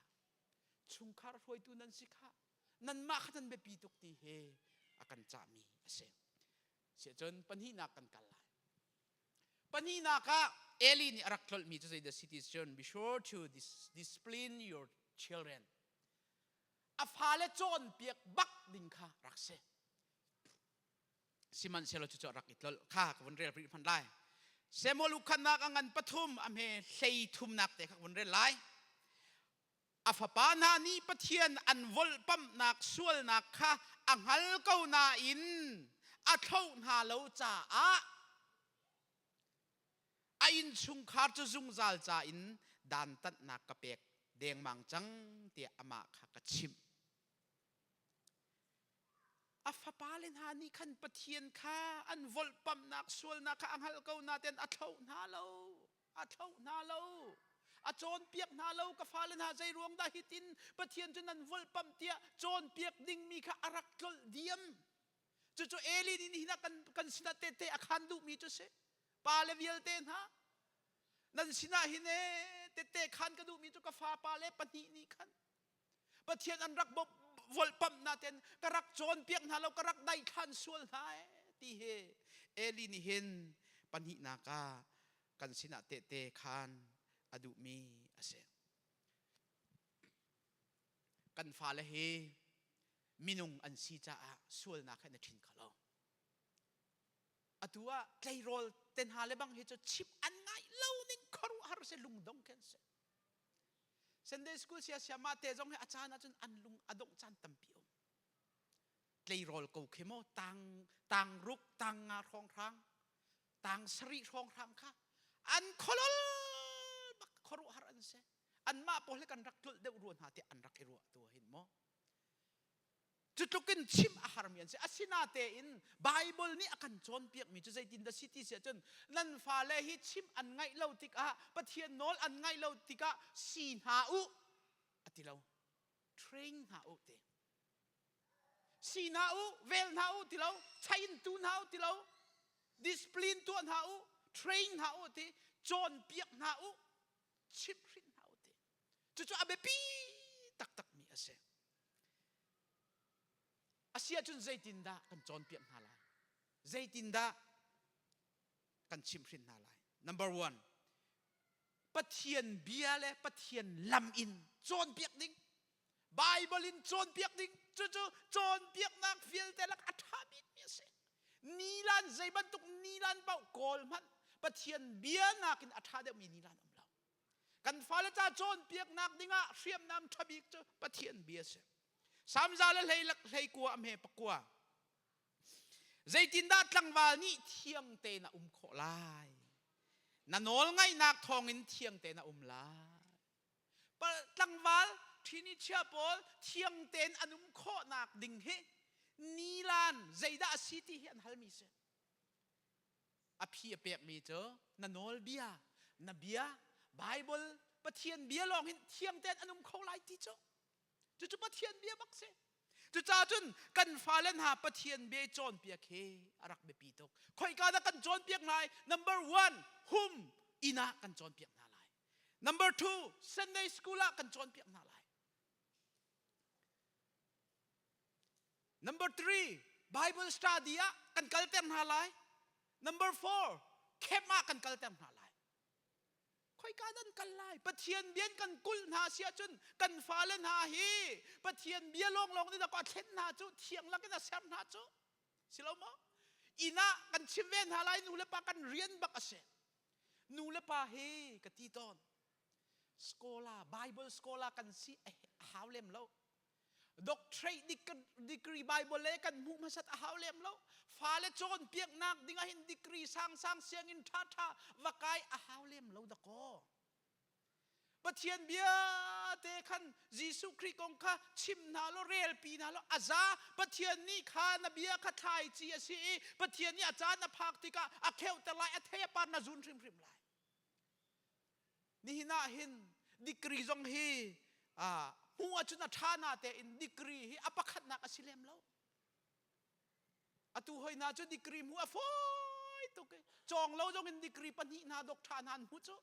chungkhar hruaitu nan si kha nanmah kha nan biapi tuk ti hi a kan cahmi a si. Siahcun pahnihnak kan kal lai. Pahnihnak ah Eli nih a rak tlolhmi cu zeidah si ti cun be sure to discipline your children. A fale cawnpiak bak ding kha rak si. Sihmanhsehlaw cucu a rak i tlolh kha ka vun rel rih hmanh lai. Samuel ukhannak a ngan pathum a hme hlei thumnak te kha ka vun rel lai. A fapa hna nih Pathian an volhpamhnak sualnak kha a hngal ko nain a thloh hna lo caah a innchungkhar cu zungzal ca in dantatnak ka pek dengmang cang tiah amah kha ka chimh. A fapale hna nih khan Pathian kha an volhpamhnak sualnak kha a hngalh ko nain a thloh hna lo. A thloh hna lo. A cawnpiak hna lo. Ka fale hna zei ruang dah hitin Pathian cu nan volhpamh tiah cawnpiak dingmi kha a rak tlolh diam. Cucu Eli nih nihin ah kan, kan sinah tehte a khan duhmi cu si. Pale vialte hna, nan sinah hin ee tehte khan ka duhmi cu ka fapa le pahnih nih khan Pathian an rak volhpamh naten ka rak cawnpiak hna lo ka rak daithlan sual hna ee ti hi Eli nih hin pahnihnak ah kan sinah tehte khan a duhmi a si. Kan fale hi minung an si caah sualnak he na ṭhin kho lo. Atu ah tleirawl te hna le bang hi cu chim an ngaih lo ning khuaruahhar si lungdong khin si. Sunday school sia sia mah te zong hi a caan ahcun an lung a dongh caan tampi um. Tleirawl ko khi maw tang tang ruk tang nga hrawng hrang tang sarih hrawng hrang kha an kholol bak khuaruahhar an si. Anmah pawl hi kan rak tlulh deuh rua hna tiah an rak i ruah tu hin maw. Cutluk in chim a harmi an si. Asinatein Bible nih a kan cawnpiakmi cu zeitindah si ti si ahcun nan fale hi chim an ngaih lo tikah Pathian nawl an ngaih lo tikah si hna u a ti lo. Train hna u ti. Si hna u, vel hna u ti lo, chain tu hna u ti lo, discipline tuah hna u, train hna u ti, cawnpiak hna u, chimhhrinh hna u ti. Cucu a biapi taktakmi a si. A si ahcun zeitindah kan cawnpiak hna lai? Zeitindah kan chimhhrin hna lai? Number one, Pathian bia le Pathian lam in cawnpiak ding. Bible in cawnpiak ding. Cucu cawnpiaknak vialte lak a ṭha bikmi a si. Nilan zei bantuk nilan paoh kawl hmanh Pathian bia nakin a ṭha deuhmi nilan um lo. Kan fale ca cawnpiaknak dingah hriamnam ṭha bik cu Pathian bia a si. Samza le hlei hlei kua a hme pakua. Zeitindah tlangval nih thiang tein a um khawh lai? Na nawl ngaihnak thawngin thiang tein a um lai. Tlangval ṭhini chia pawl thiang tein an um khawhnak ding hi nilan zeidah a si ti hi an halmi si. A phi a pekmi cu na nawlbia, na bia, Bible, Pathian bia lawng hin thiang tein an um kho lai ti cu. Cucu Pathian bia bak si. Cucaah cun kan fale hna Pathian bia cawnpiak hi a rak biapi tuk. Khoika dah kan cawnpiak lai? Number one, hum inn ah kan cawnpiak hna lai. Number two, Sunday school ah kan cawnpiak hna lai. Number three, Bible study ah kan kalter hna lai. Number four, camp ah kan kalter hna lai. Khoika dan kal lai? Pathian bian kan kulh hna si ahcun kan fale hna hi Pathian bia lawnglawng nih dah a thlen hna cu thiang lakin a ser hna cu. Si lo maw? Inn ah kan chim ve hna lai nu le pa kan rian bak a si. Nu le pa hi ka ti tawn. Scholar, Bible scholar kan si a hau lem lo. Doctorate degree Bible le kan hmuh hmasat a hau lem lo. Fale cawnpiaknak ding ah hin degree sangsang sianginn ṭhaṭha va kai a hau lem lo dakaw. Pathian bia te khan Jesuh Khrih kong kha chim hna law relpi hna law a za Pathian nih kha na bia kha thlaici a si i Pathian nih a caan a phak tikah a kheuhter lai a thei a par na zun hrimhrim lai. Nihin ah hin degree zong hi hmuh ahcun a ṭha na tein degree hi a pakhatnak a si lem lo. Atu hoi hna cu degree hmuh a fawi tuk i cawng lo zong in degree pahnih hna dok ṭha hna an hmu cu.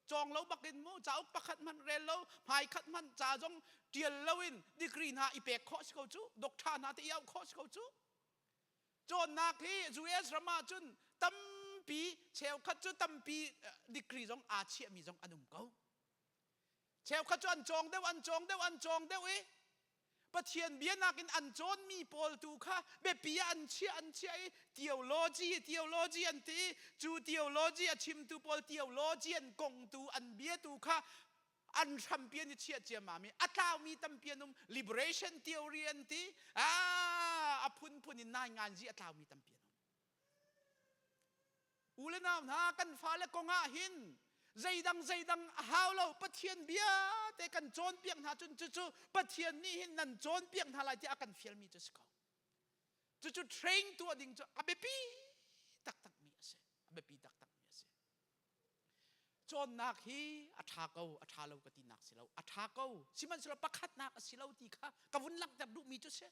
Cawng lo bak in mu cauk pakhat hmanh rel lo hmai khat hmanh ca zong ṭial lo in degree hna i pek khawh si ko cu dok ṭha hna te i auh khawh si ko cu. Cawnnak hi US ram ah cun tampi cheukhat cu tampi degree zong aa chiahmi zong an um ko. Cheukhat cu an cawng deuh an cawng deuh an cawng deuh i Pathian bia nakin an cawnmi pawl tu kha biapi ah an chiah an chiah i theology theology an ti i cu theology a chimtu pawl theology an kong tu an bia tu kha an hrampi an i chiah ciammam i a tlaumi tampi an um liberation theory an ti a phunphun in nai nganzi a tlaumi tampi an um U le nau hna kan fale kong ah hin zeidang zeidang a hau lo Pathian bia te kan cawnpiak hna cun cucu Pathian nih hin nan cawnpiak hna lai tiah a kan fialmi cu si ko. Cucu train tuah ding cu a biapi taktakmi a si. A biapi taktakmi a si. Cawnnak hi a ṭha ko, a ṭha lo ka tinak si lo. A ṭha ko, sihmanhsehlaw pakhatnak a si lo ti kha ka vun langhter duhmi cu si.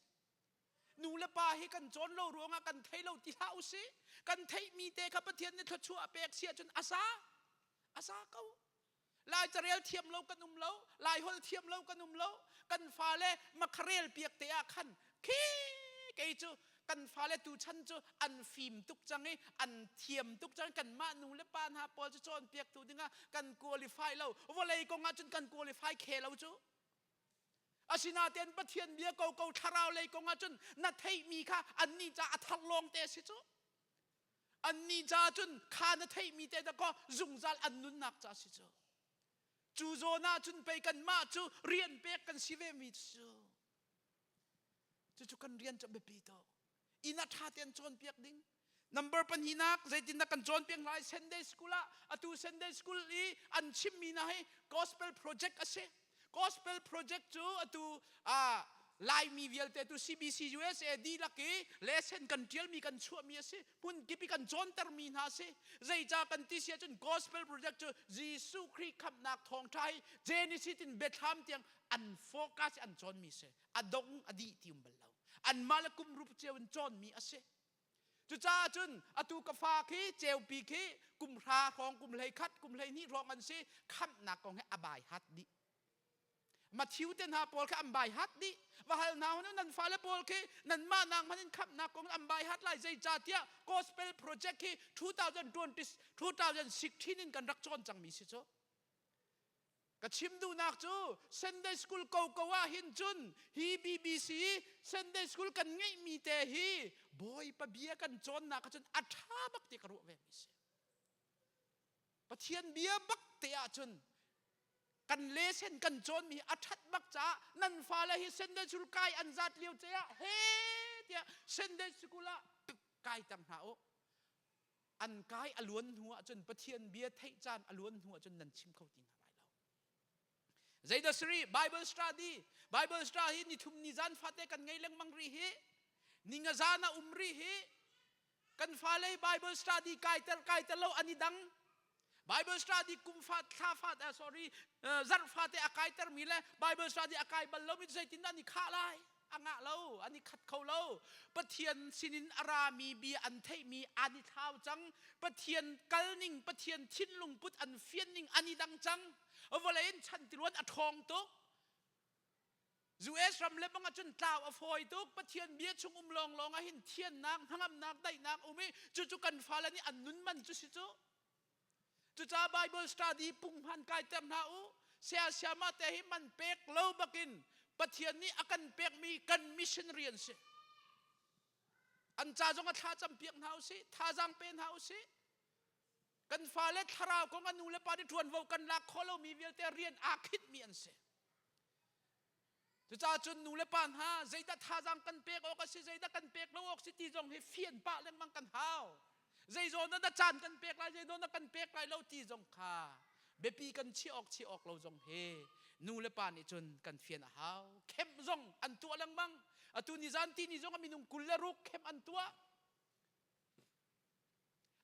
Nu le pa hi kan cawn lo ruangah kan thei lo ti hlah usih. Kan theihmi te kha Pathian nih thluachuah a pek si ahcun a sa. A sa ko. Lai carel thiam lo kan um lo, Lai holh thiam lo kan um lo. Kan fale makharel piak te ah khan khi kei cu kan fale tuchan cu an fim tuk cang i an thiam tuk cang kanmah nu le pa hna pawl cu cawnpiaktu dingah kan qualify lo vawlei kong ah cun kan qualify khe lo cu Asinain Pathian bia koko thlarau lei kong ahcun na theihmi kha annih ca a thar lawng te a si cu. Annih ca cun kha na theihmi te dakaw zungzal an nunnak ca si cu. Cu zawn ah cun pei kanmah cu rian pek kan si ve mi cu. Cucu kan rian cu biapi tuk. Inn ah ṭha tein cawnpiak ding. Number pahnihnak zeitindah kan cawnpiak hna lai Sunday school ah atu Sunday school i an chimmi hna hi gospel project a si. Gospel project cu atu ah Laimi vialte tu CBC USA dihlak i lesson kan ṭialmi kan chuahmi a si. Hmun kip i kan cawntermi hna a si. Zeica kan ti si ahcun gospel project cu Jesuh Khrih khamhnak thawngṭha hi Genesis in Biathlam tiang an focus an cawnmi si. A dong a dih ti um bal lo. Anmah le kum rup cio in cawnmi a si. Cucaah cun atu ka fa khi ceupi khi kum hra hrawng kum hlei khat kum hlei hnih hrawng an si khamhnak kong he a bai hat dih. Matthew te hna pawl kha an bai hat dih. Va hal hna hun nan fale pawl khi nanmah nak hmanh in khamhnak kong an bai hat lai zeicahtiah gospel project hi 2020 2016 in kan rak cawn cangmi si cu. Ka chim duhnak cu Sunday school koko ah hin cun hi BBC Sunday school kan ngeihmi te hi Bawipa bia kan cawnnak ah cun a ṭha bak ti ka ruah ve mi si. Pathian bia bak te ah cun kan lesen kan cawnmi a ṭhat bak caah nan fale hi Sunday school kai an zat lio ce ah he tiah Sunday school ah kai ter hna u. An kai a luan hnu ahcun Pathian bia theih caan a luan hnu ahcun nan chim kho ti hna lai lo. Zeidah siri Bible study Bible study hi nithum ni zan fate kan ngei lengmang rih hi ninga zan a um rih hi kan fale Bible study kaiter kaiter lo an i dang Bible study kum fa thla fa sorry zarh fate a kaiter mi le Bible study a kai bal lo mi zeitin an i khah lai a ngah lo an i khat kho lo Pathian sinin a rami bia an theihmi an i thlau cang Pathian kalning Pathian thinlung put an fianning an i dang cang vawlei in chan tiluan a ṭhawng tuk US ram le bang ahcun tlau a fawi tuk Pathian bia chung um lawnglawng ah hin thiannak hnangamnak daihnak um i cucu kan fale nih an nun man cu si cu Cucaah Bible study punghman kaiter hna u. Saya siama te hi man pek lo bakin Pathian nih a kan pekmi kan mission rian si. An ca zong a thla campiak hna usih, thazaang pe hna usih. Kan fale thlarau kong a nu le pa nih ṭuanvo kan lak khawh lomi vialte rian aa khinhmi an si. Cucaah cun nu le pa hna zeidah thazaang kan pek awk a si, zeidah kan pek lo awk si ti zong hi fian pah lengmang kan hau. Zei zawn ah dah caan kan pek lai, zei zawn ah kan pek lai lo ti zong kha biapi kan chiah awk chiah awk lo zong hi nu le pa nih cun kan fian a hau. Kemh zong an tuah lengmang. Atu ni zan ti ni zong ah minung 26 kemh an tuah.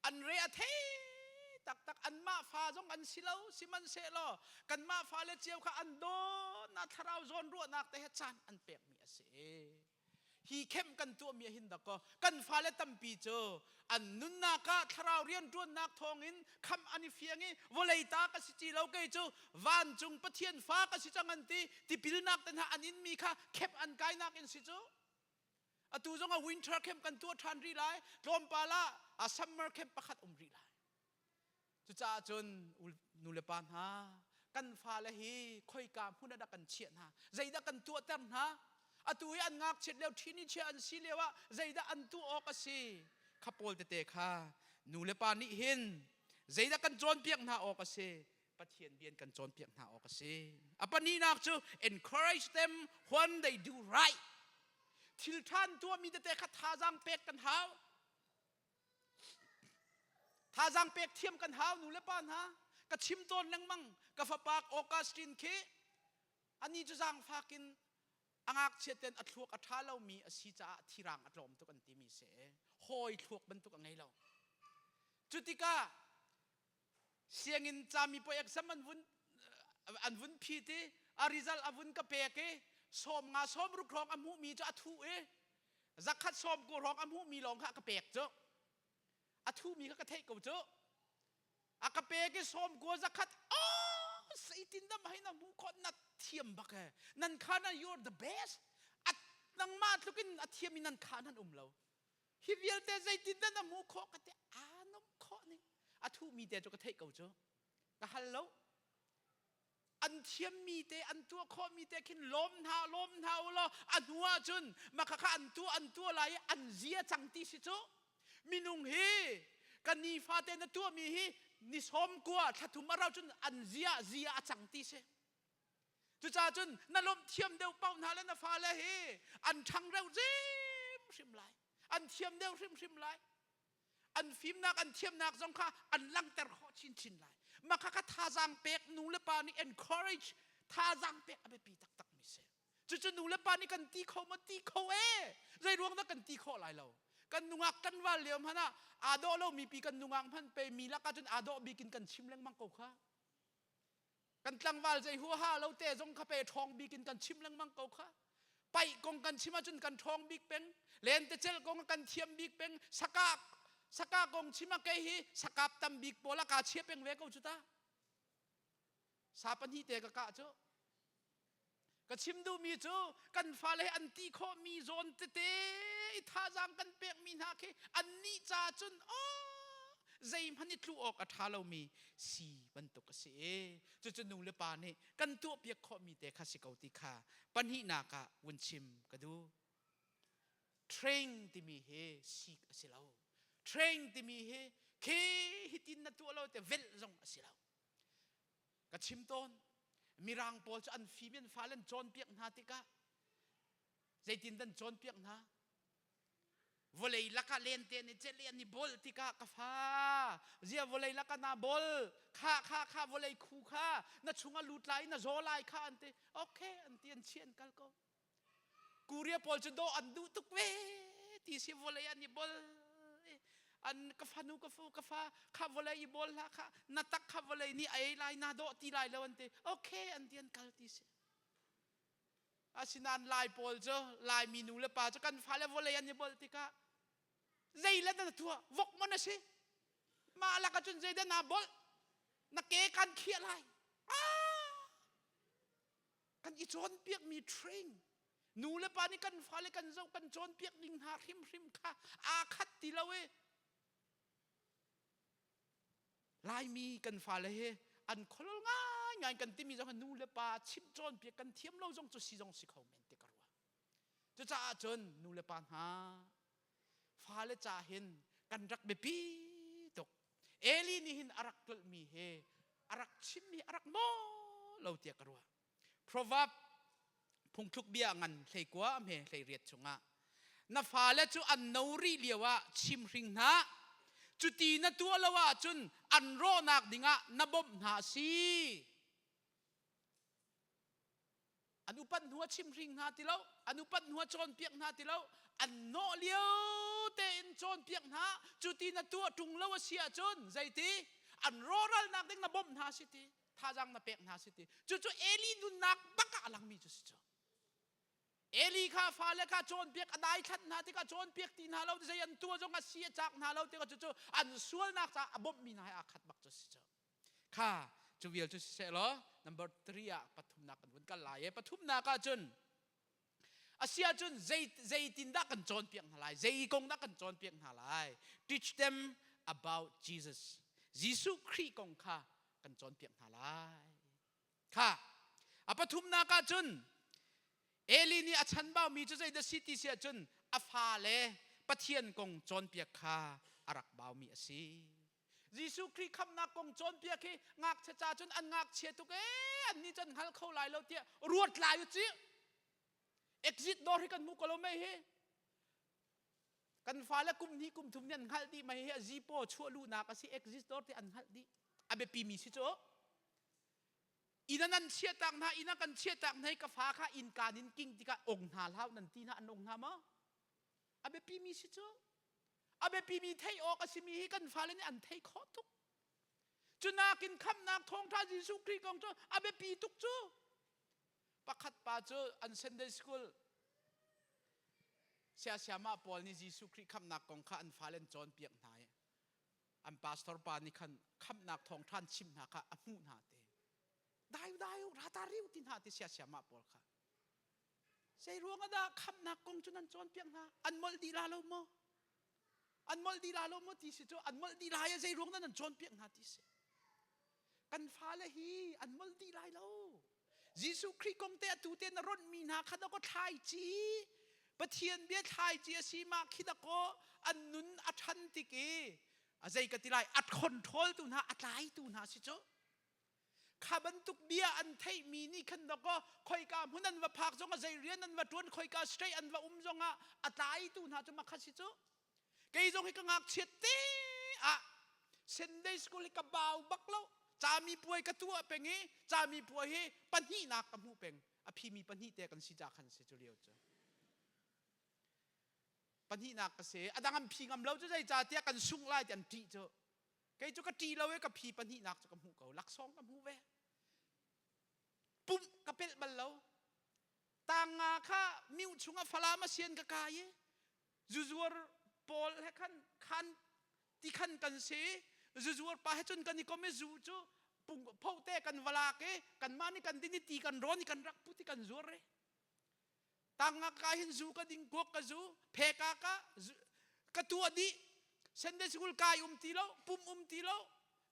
An re a thei taktak anmah fa zong an si lo sihmanhsehlaw kanmah fale cio kha an dawtnak thlarau zawnruahnak te he caan an pekmi a si. Hi khem kan tuahmi ah hin dakaw kan fale tampi cu an nunnak ah thlarau rianṭuannak thawngin khamh an i fiang i vawlei ta ka si ti lo kei cu vancung Pathian fa ka si cang an ti tipilnak te hna an inmi kha khep an kainak in si cu Atu zong ah winter camp kan tuah ṭhan rih lai. Tlawmpal ah a summer camp pakhat um rih lai. Cucaah cun nu le pa hna kan fale hi khoika hmun ah dah kan chiah hna? Zeidah kan tuahter hna? Atu hi an ngakchiat lio ṭhini chia an si lio ah zeidah an tuah awk a si? Kha pawl tete kha nu le pa nih hin zeidah kan cawnpiak hna awk a si? Pathian bia kan cawnpiak hna awk a si. A pahnihnak cu encourage them when they do right. Thil ṭha an tuahmi tete kha thazaang pek kan hau. Thazaang pek thiam kan hau nu le pa hna. Ka chim tawn lengmang ka fapa Augustine khi ani cu zaangfak in a ngakchia ten a thluak a ṭha lomi a si caah thirang a tlawm tuk an timi si. Hawi thluak bantuk a ngei lo. Cu tikah sianginn cami poi exam an vun an vun phit i a result a vun ka pek i 50 60 hrawng a hmuhmi cu a thuh i 190 hrawng a hmuhmi lawng kha a ka pek cu a thuhmi kha ka theih ko cu a ka pek i 90 100 oh zeitin dah mah hi na hmuh khawh na thiam bak e nan kha na you're the best at nangmah tluk in a thiam in nan kha nan um lo Hi vialte zeitindah na hmuh khawh ka ti aa nomh khawh ning. A thuhmi te cu ka theih ko cu. Ka hal lo. An thiammi te, an tuah khawhmi te khin lawm hna, lawm hna u law a hnu ahcun maka kha an tuah, an tuah lai i an zia cang ti si cu. Minung hi ka nifate na tuahmi hi ni 90 thla thum a rau cun an zia zia a cang ti si. Cucaah cun na lawmh thiam deuh paoh hna le na fale hi an ṭhang reuh hrimhrim lai. An thiam deuh hrimhrim lai. An fimnak, an thiamnak zong kha an langhter khawh chinchin lai. Mah kha kha thazaang pek nu le pa nih encourage thazaang pek a biapi taktakmi si. Cucu nu le pa nih kan ti kho maw? Ti kho ee. Zei ruang dah kan ti khawh lai lo? Kan nungak kan val lio hmanh ah aa dawh lomi pi kan nungak hmanh pe mi lakah cun aa dawh bik in kan chim lengmang ko kha. Kan tlangval zei huaha lo te zong kha pe ṭhawng bik in kan chim lengmang ko kha. Paih kong kan chim ahcun kan ṭhawng bik peng. Lentecelh kong kan thiam bik peng. Saka saka kong chim ah kei hi sakap tam bik pawl ah kaa chia peng ve ko cu ta. Sa pahnih te ka kah cu. Ka chim duhmi cu kan fale an ti khawhmi zawn tete i thazaang kan pekmi hna khi annih ca cun aw zeihmanh i tlu awk a ṭha lomi si bantuk a si i cucu nu le pa nih kan tuahpiak khawhmi te kha si ko ti kha pahnihnak ah vun chim ka duh. Train timi hi sik a si lo. Train timi hi khi hitin na tuah lo te velh zong a si lo. Ka chim tawn. Mirang pawl cu an fim in fale an cawnpiak hna tikah zeitin dan cawnpiak hna? Vawlei lakah lente an i celh i an i bol tikah ka fa zia vawlei lakah naa bol kha kha kha vawlei khu kha na chungah lut lai na zaw lai kha an ti okay an ti an chiah an kal ko Korea pawl cu dawh an duh tuk ve ti si vawlei an i bol an ka fanu ka fu ka fa kha vawlei i bol hlah kha na tak kha vawlei nih a ei lai na dawh ti lai lo an ti okay an ti an kal ti si asinain lai pawl cu laimi nu le pa cu kan fale vawlei an i bol tikah zei le na tuah vok mon a si mah lak ahcun zeidah naa bol na ke kan khiah lai ah kan i cawnpiakmi train nu le pa nih kan fale kan zoh kan cawnpiak ning hna hrimhrim kha aa khat ti lo i Laimi kan fale hi an kholol ngaingai kan timi zong nu le pa chimh cawnpiak kan thiam lo zong cu si zong si kho men ti ka ruah. Cucaah cun nu le pa hna. Fale ca hin kan rak biapi tuk. Eli nih hin a rak tlolhmi he a rak chimmi a rak maw lo tiah ka ruah. Proverb phungthluk bia ngan hleikua a hme hleiriat chungah na fale cu an no rih lio ah chimhring hna cuti na tuah lo ahcun an rawhnak dingah na bawmh hna a si an upat hnu ah chimhring hna ti lo an upat hnu ah cawnpiak hna ti lo an nawh lio tein cawnpiak hna cuti na tuah ṭung lo a si ahcun zeiti an rawhralnak ding na bawmh hna si ti thazaang na pek hna si ti cucu Eli nunnak bak ah a langmi cu si cu Eli kha fale kha cawnpiak a daithlat hna tikah cawnpiak ti hna lo zei an tuah zong a si a cak hna lo tikah cucu an sualnak caah a bawmhmi hna he aa khat bak cu si cu kha cu vial cu siseh law number 3 ah pathumnak kan vun kal lai e pathumnak ah cun a si ahcun zei zeitindah kan cawnpiak hna lai zei kong dah kan cawnpiak hna lai teach them about Jesus Jesuh Khrih kong kha kan cawnpiak hna lai kha a pathumnak ah cun Eli nih a chanbaumi cu zeidah si ti si ahcun a fale Pathian kong cawnpiak kha a rak baumi a si. Jesuh Khrih khamhnak kong cawnpiak hi ngakchia ca cun an ngakchia tuk ee an nih cun hngal kho lai lo tiah ruat lai u cih. Exit door hi kan hmu ko lo mei hi. Kan fale kum hnih kum thum nih an hngalh dih mei hi a zipaw chuah luhnak a si exit door ti an hngalh dih. A biapi mi si cu. Inn nan chiahtak hna inn kan chiahtak hna ka fa kha innka nin king tikah ong hna hlah nan ti hna an ong hna maw? A biapi mi si cu. A biapimi theih awk a simi hi kan fale nih an theih khawh tuk. Cu nakin khamhnak thawngṭha Jesuh Khrih kong cu a biapi tuk cu. Pakhat pa cu an Sunday school siasiamah pawl nih Jesuh Khrih khamhnak kong kha an fale an cawnpiak hna i an pastor pa nih khan khamhnak thawngṭha an chimh hna kha a hmuh hna te. Dai dai rata riu ti hna ti siasiamah pawl kha. Zei ruang ah dah khamhnak kong cu nan cawnpiak hna? An molh dih la lo maw? An molh dih la lo maw ti si cu an molh dih lai zei ruang dah nan cawnpiak hna ti si. Kan fale hi an molh dih lai lo. Jesuh Khrih kong te atu te na ronh mi hna kha dakaw thlaici Pathian bia thlaici a si mah khi dakaw an nun a ṭhan tik i a zei ka ti lai a control tu hna a tlaitu hna si cu Kha bantuk bia an theihmi nih khan dawkaw khoika hmun an va phak zongah zei rian an va ṭuan khoika state an va um zongah a tlaitu hna cu makha si cu. Kei zong hi ka ngakchiat te ah Sunday school hi ka bau bak lo. Cami puai ka tuah peng i cami puai hi pahnihnak ka hmuh peng. A phimi pahnih te kan si ca khan si cu lio cu. Pahnihnak ka si. A dang an phi ngam lo cu zeicahtiah kan sungh lai ti an ṭih cu. Kei cu ka ṭih lo i ka phi pahnihnak cu ka hmuh ko. Laksawng ka hmu ve. Pumh ka pelh bal lo. Tang nga kha miu chungah Falam a sian ka kai i zuzuar pawl he khan khan ti khan kan si zuzuar pa he cun kan i kom i zu cu phote kan va lak i kanmah nih kan din i ti kan rawn i kan rak put i kan zuar i tangah ka hin zu ka ding kuak ka zu pheka ka ka tuah dih Sunday school kai um ti lo pum um ti lo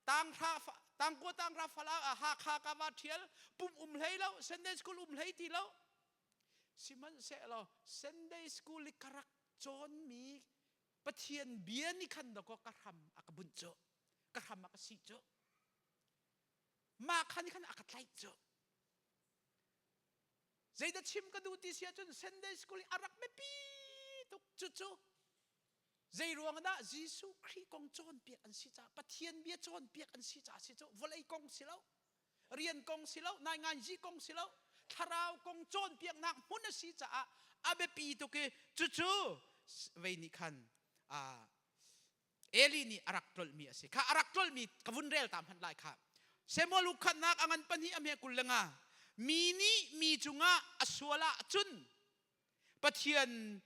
tang hra tang kua tang ra fala Hakha ka va thial pum um hlei lo Sunday school um hlei ti lo sihmanhsehlaw Sunday school i ka rak cawnmi Pathian bia nih khan dakaw ka hram a ka bunh cu ka hram a ka sih cu mah khan khan a ka tlaih cu Zeidah chim ka duh ti si ahcun Sunday school i a rak biapi tuk cucu zei ruang dah Jesuh Khrih kong cawnpiak an si caah Pathian bia cawnpiak an si caah si cu vawlei kong si lo rian kong si lo nainganzi kong si lo thlarau kong cawnpiaknak hmun a si caah a biapi tuk i cucu vei nih khan Eli nih a rak tlolhmi a si. Kha a rak tlolhmi ka vun rel ta hmanh lai kha. Samuel ukhatnak a ngan pahnih a hme 25. Mi nih mi cungah a sual ahcun Pathian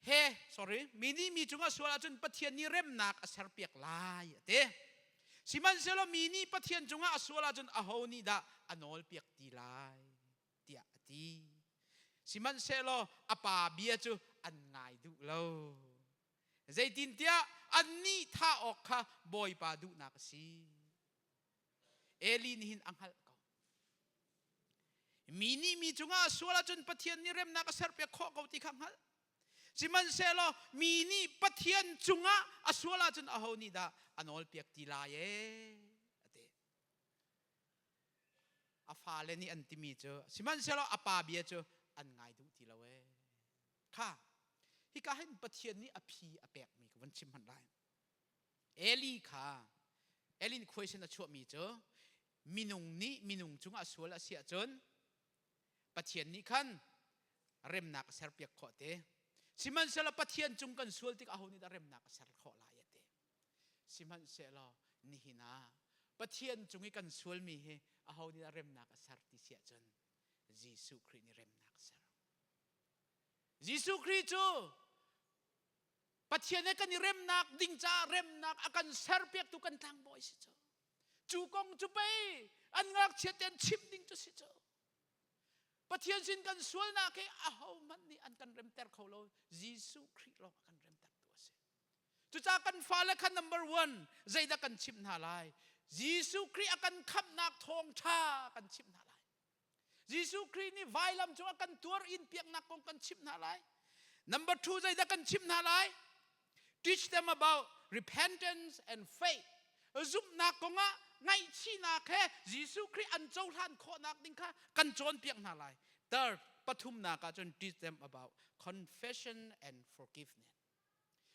he sorry mi nih mi cungah sual ahcun Pathian nih remnak a serpiak lai a ti. Sihmanhsehlaw mi nih Pathian cungah a sual ahcun aho nih dah a nawlpiak ti lai tiah a ti. Sihmanhsehlaw a pa bia cu an ngai duh lo. Zeitintiah annih thah awk kha Bawipa duhnak a si. Eli nih hin a hngalh ko. Mi nih mi cungah a sual ahcun Pathian nih remnak a serpiak khawh ko ti kha hngalh. Sihmanhsehlaw mi nih Pathian cungah a sual ahcun aho nih dah a nawlpiak ti lai ee a ti. A fale nih an timi cu sihmanhsehlaw a pa bia cu an ngai duh ti lo ee. Kha hika hin Pathian nih a phi a pekmi ka van chim hmanh lai. Eli kha Elin khuaisin a chuahmi cu minung nih minung cungah sual a si ahcun Pathian nih khan remnak a serpiak khawh te. Sihmanhsehlaw Pathian cung kan sual tik aho nih dah remnak a ser khawh lai a ti. Sihmanhsehlaw nihin ah Pathian cung i kan sualmi hi aho nih dah remnak a ser ti si ahcun Jesuh Khrih nih remnak a ser. Jesuh Khrih cu Pathian he kan i remnak ding caah remnak a kan serpiaktu kan tlangbawi si cu. Cu kong cu pei an ngakchia te an chimh ding cu si cu. Pathian sin kan sualnak hi ahohmanh nih an kan remter kho lo. Jesuh Khrih lawng a kan remtertu a si. Cucaah kan fale kha number one zeidah kan chimh hna lai? Jesuh Khrih a kan khamhnak thawngṭha kan chimh hna lai. Jesuh Khrih nih vailam cung a kan tuar in piaknak kong kan chimh hna lai. Number two zeidah kan chimh hna lai? Teach them about repentance and faith. Zumhnak kongah ngaihchihnak he Jesuh Khrih an cohlan khawhnak ding kha kan cawnpiak hna lai. Third, pathumnak ah cun teach them about confession and forgiveness.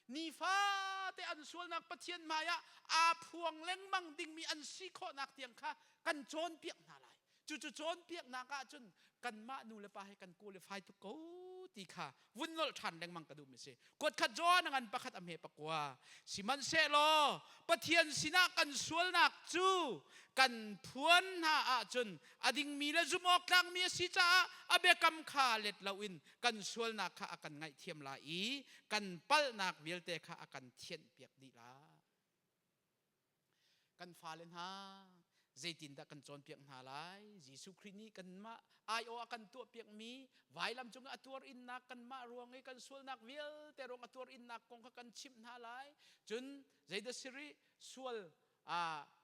Nifate an sualnak Pathian hmaiah aa phuang lengmang dingmi an si khawhnak tiang kha kan cawnpiak hna lai. Cucu cawnpiaknak ahcun kanmah nu le pa he kan qualify tuk ko ti kha vun nolh ṭhan lengmang ka duhmi si. Kuatkhat Johan a ngan pakhat a hme pakua. Sihmanhsehlaw Pathian sinah kan sualnak cu kan phuan hna ahcun a dingmi le zumh awk tlakmi a si caah a biakam kha let loin kan sualnak kha a kan ngaihthiam lai i kan palhnak vialte kha a kan thianhpiak dih lai. Kan fale hna zeitindah kan cawnpiak hna lai? Jesuh Khrih nih kanmah aiawh a kan tuahpiakmi vailam cung a tuar innak kanmah ruang i kan sualnak vialte ruang a tuar innak kong kha kan chimh hna lai. Cun zeidah si rih? Sual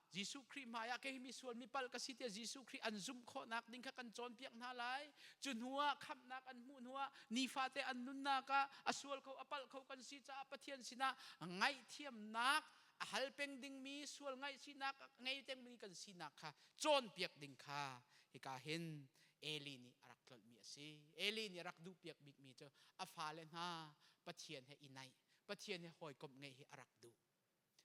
Jesuh Khrih hmaiah kei mi sual mi palh ka si tiah Jesuh Khrih an zumh khawhnak ding kha kan cawnpiak hna lai. Cu hnuah khamhnak an hmuh hnuah nifate an nunnak ah a sual kho a palh kho kan si caah Pathian sinah ngaihthiamnak a hal peng dingmi sual ngaihchihnak ngei dingmi kan sinak kha cawnpiak ding kha hika hin Eli nih a rak tlolhmi a si. Eli nih a rak duhpiak bikmi cu a fale hna Pathian he i naih, Pathian he hawikomh ngeih hi a rak duh.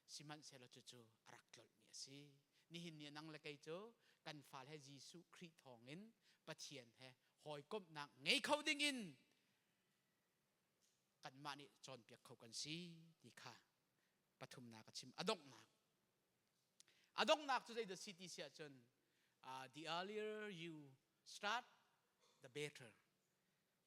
Sihmanhsehlaw cucu a rak tlolhmi a si. Nihin ni nang le kei cu kan fale he Jesuh Khrih thawngin Pathian he hawikomhnak ngei kho dingin kanmah nih cawnpiak kho kan si ti kha pathumnak a chim. A donghnak. A donghnak cu zeidah si ti si ahcun the earlier you start the better.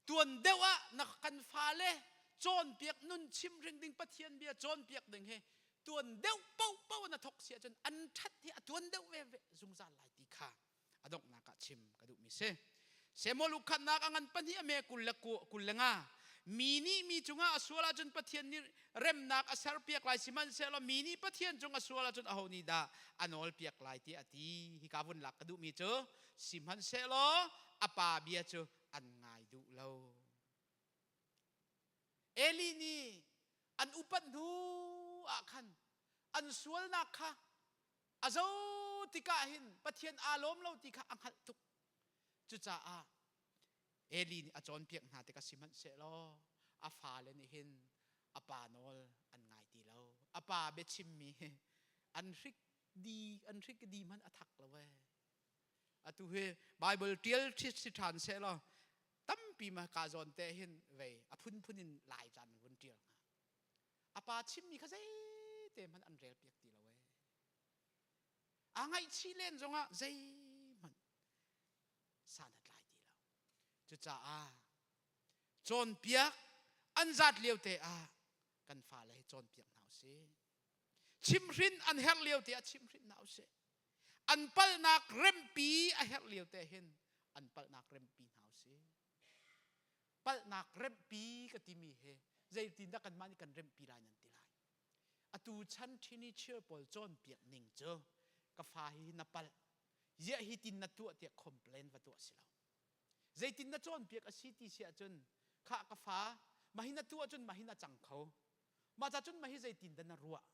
Tuan deuh ah na kan fale cawnpiak nun chimhring ding Pathian bia cawnpiak ding hi tuan deuh paohpaoh na thok si ahcun an ṭhat hi a tuan deuh ve ve zungzal lai ti kha a donghnak ah chim ka duhmi si. Samuel ukhatnak a ngan pahnih a me 25 mi nih mi cungah a sual ahcun Pathian nih remnak a serpiak lai sihmanhsehlaw mi nih Pathian cung a sual ahcun aho nih dah a nawlpiak lai tiah a ti. Hika vun lak ka duhmi cu sihmanhsehlaw a pa bia cu an ngai duh lo. Eli nih an upat hnu ah khan an sualnak kha a zo tikah hin Pathian aa lawm lo ti kha a hngalh tuk. Cucaah Eli nih a cawnpiak hna tikah sihmanhsehlaw a fale nih hin a pa nawl an ngai ti lo. A pa biachimmi hi an hrik di an hrik di hmanh a thak lo ee. Atu hi Bible ṭial si ṭhan sehlaw tampi ma ka zawn te hin vei a phunphun in lai caan vun ṭial hnga. A pa chimmi kha zeite hmanh an rel piak ti lo ee. Aa ngaihchih len zongah zeihmanh san a tlai ti lo. Cucaah cawnpiak an zat lio te ah kan fale hi cawnpiak hna usih. Chimhrin an herh lio te ah chimhrin hna usih. An palhnak rempi a herh lio te hin an palhnak rempi hna usih. Palhnak rempi ka timi hi zeitindah kanmah nih kan rempi lai nan ti lai. Atu chan teenager pawl cawnpiak ning cu ka fa hi na palh ziah hi tin na tuah tiah complain va tuah si lo. Zeitin na cawnpiak a si ti si ahcun khah ka fa. Mahi na tuah cun mahi na cang kho. Mah ca cun mahi zeitin dah na ruah?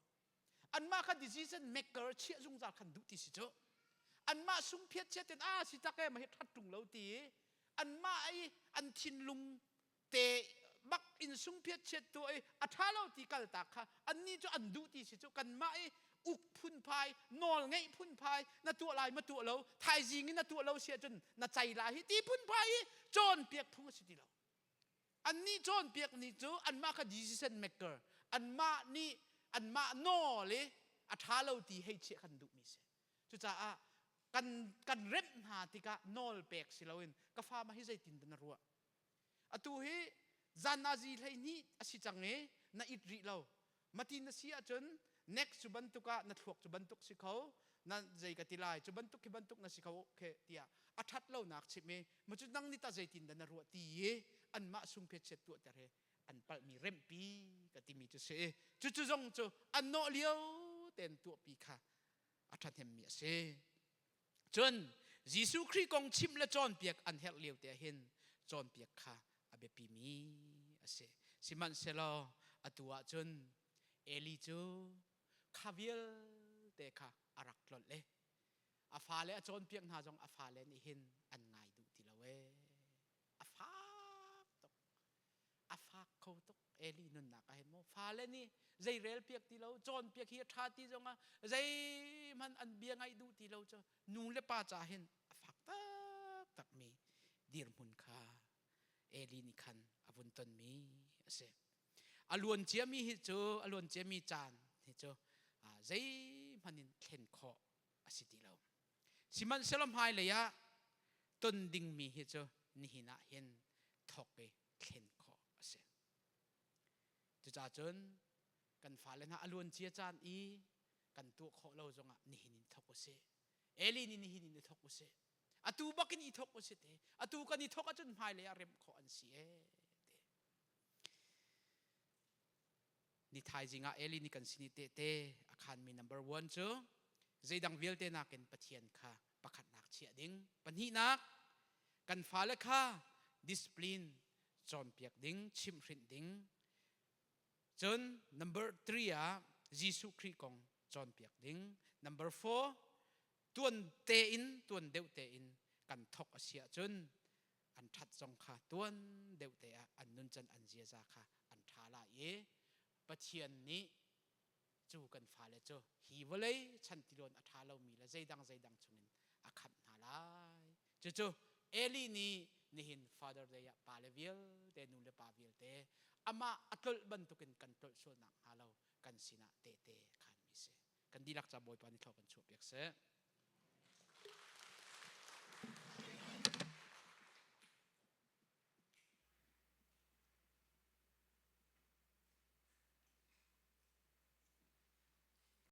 Anmah kha decision maker chiah zungzal khan duh ti si cu. Anmah sungphiat chiat in a si tak e mahi ṭhat ṭung lo ti i anmah i an thinlung te bak in sungphiat chiat tu i a ṭha lo ti kaltak kha annih cu an duh ti si cu. Kanmah i uk phunphai, nawl ngeih phunphai, na tuah lai ma tuah lo, thaizing in na tuah lo si ahcun na cei lai hi ti phunphai i cawnpiak phung a si ti lo. Annih cawnpiak ni cu anmah kha decision maker, anmah nih anmah nawl i a ṭha lo ti hei chiah kan duhmi si. Cucaah kan kan remh hna tikah nawl pek si loin ka fa mah hi zeitin dah na ruah? Atu hi zan nazi 12 a si cang i na it rih lo. Mati na si ahcun next cu bantuk ah na thluak cu bantuk si kho, na zei ka ti lai, cu bantuk khi bantuk na si kho khe tiah a ṭhat lonak chim i ma cu nang nih tah zeitin dah na ruah ti i anmah sungphiat chiat tuahter hi an palhmi remhpi ka timi cu si. Cucu zong cu an nawh lio tein tuahpi kha a ṭhahnemmi a si. Cun Jesuh Khrih kong chimh le cawnpiak an herh lio te ahhin cawnpiak kha a biapimi a si. Sihmanhsehlaw atu ahcun Eli cu kha vialte kha a rak tlolh i a fale a cawnpiak hna zong a fale nih hin an ngai duh ti lo ee. A fak tuk. A fak kho tuk. Eli nunnak ah hin maw fale nih zei rel piak ti lo cawnpiak hi a ṭha ti zongah zeihmanh an bia ngaih duh ti lo cu nu le pa ca hin a fak taktakmi dirhmun kha Eli nih khan a vun tonmi a si. A luan ciami hi cu a luan ciami caan hi cu zeihmanh in thlen khawh a si ti lo. Sihmanhsehlaw hmailei ah ton dingmi hi cu nihin ah hin thawk i thlen khawh a si. Cucaah cun kan fale hna a luancia caan i kan tuah khawh lo zongah nihin in thawk usih. Eli nih nihin in i thawk usih. Atu bak in i thawk usih te. Atu kan i thawk ahcun hmailei ah remh khawh an si ee te. Ni thaizing ah Eli nih kan sin i tehte a khanmi number one cu zeidang vialte nakin Pathian kha pakhatnak chiah ding. Pahnihnak, kan fale kha discipline cawnpiak ding, chimhhrinh ding. Cun number three ah Jesuh Khrih kong cawnpiak ding. Number four, tuan tein, tuan deuh tein kan thawk a si ahcun an ṭhat zong kha tuan deuh te ah an nuncan an ziaza kha an ṭha lai i Pathian nih cu kan fale cu hi vawlei chantiluan a ṭha lomi le zeidang zeidang chungin a khamh hna lai. Cucu Eli nih nihin Father Day ah pale vialte nu le pa vialte amah a tlolh bantukin kan tlolh sual nak hnga lo kan sinah tehte khanmi si. Kan dihlak ca Bawipa nih thlawh kan chuah piak seh.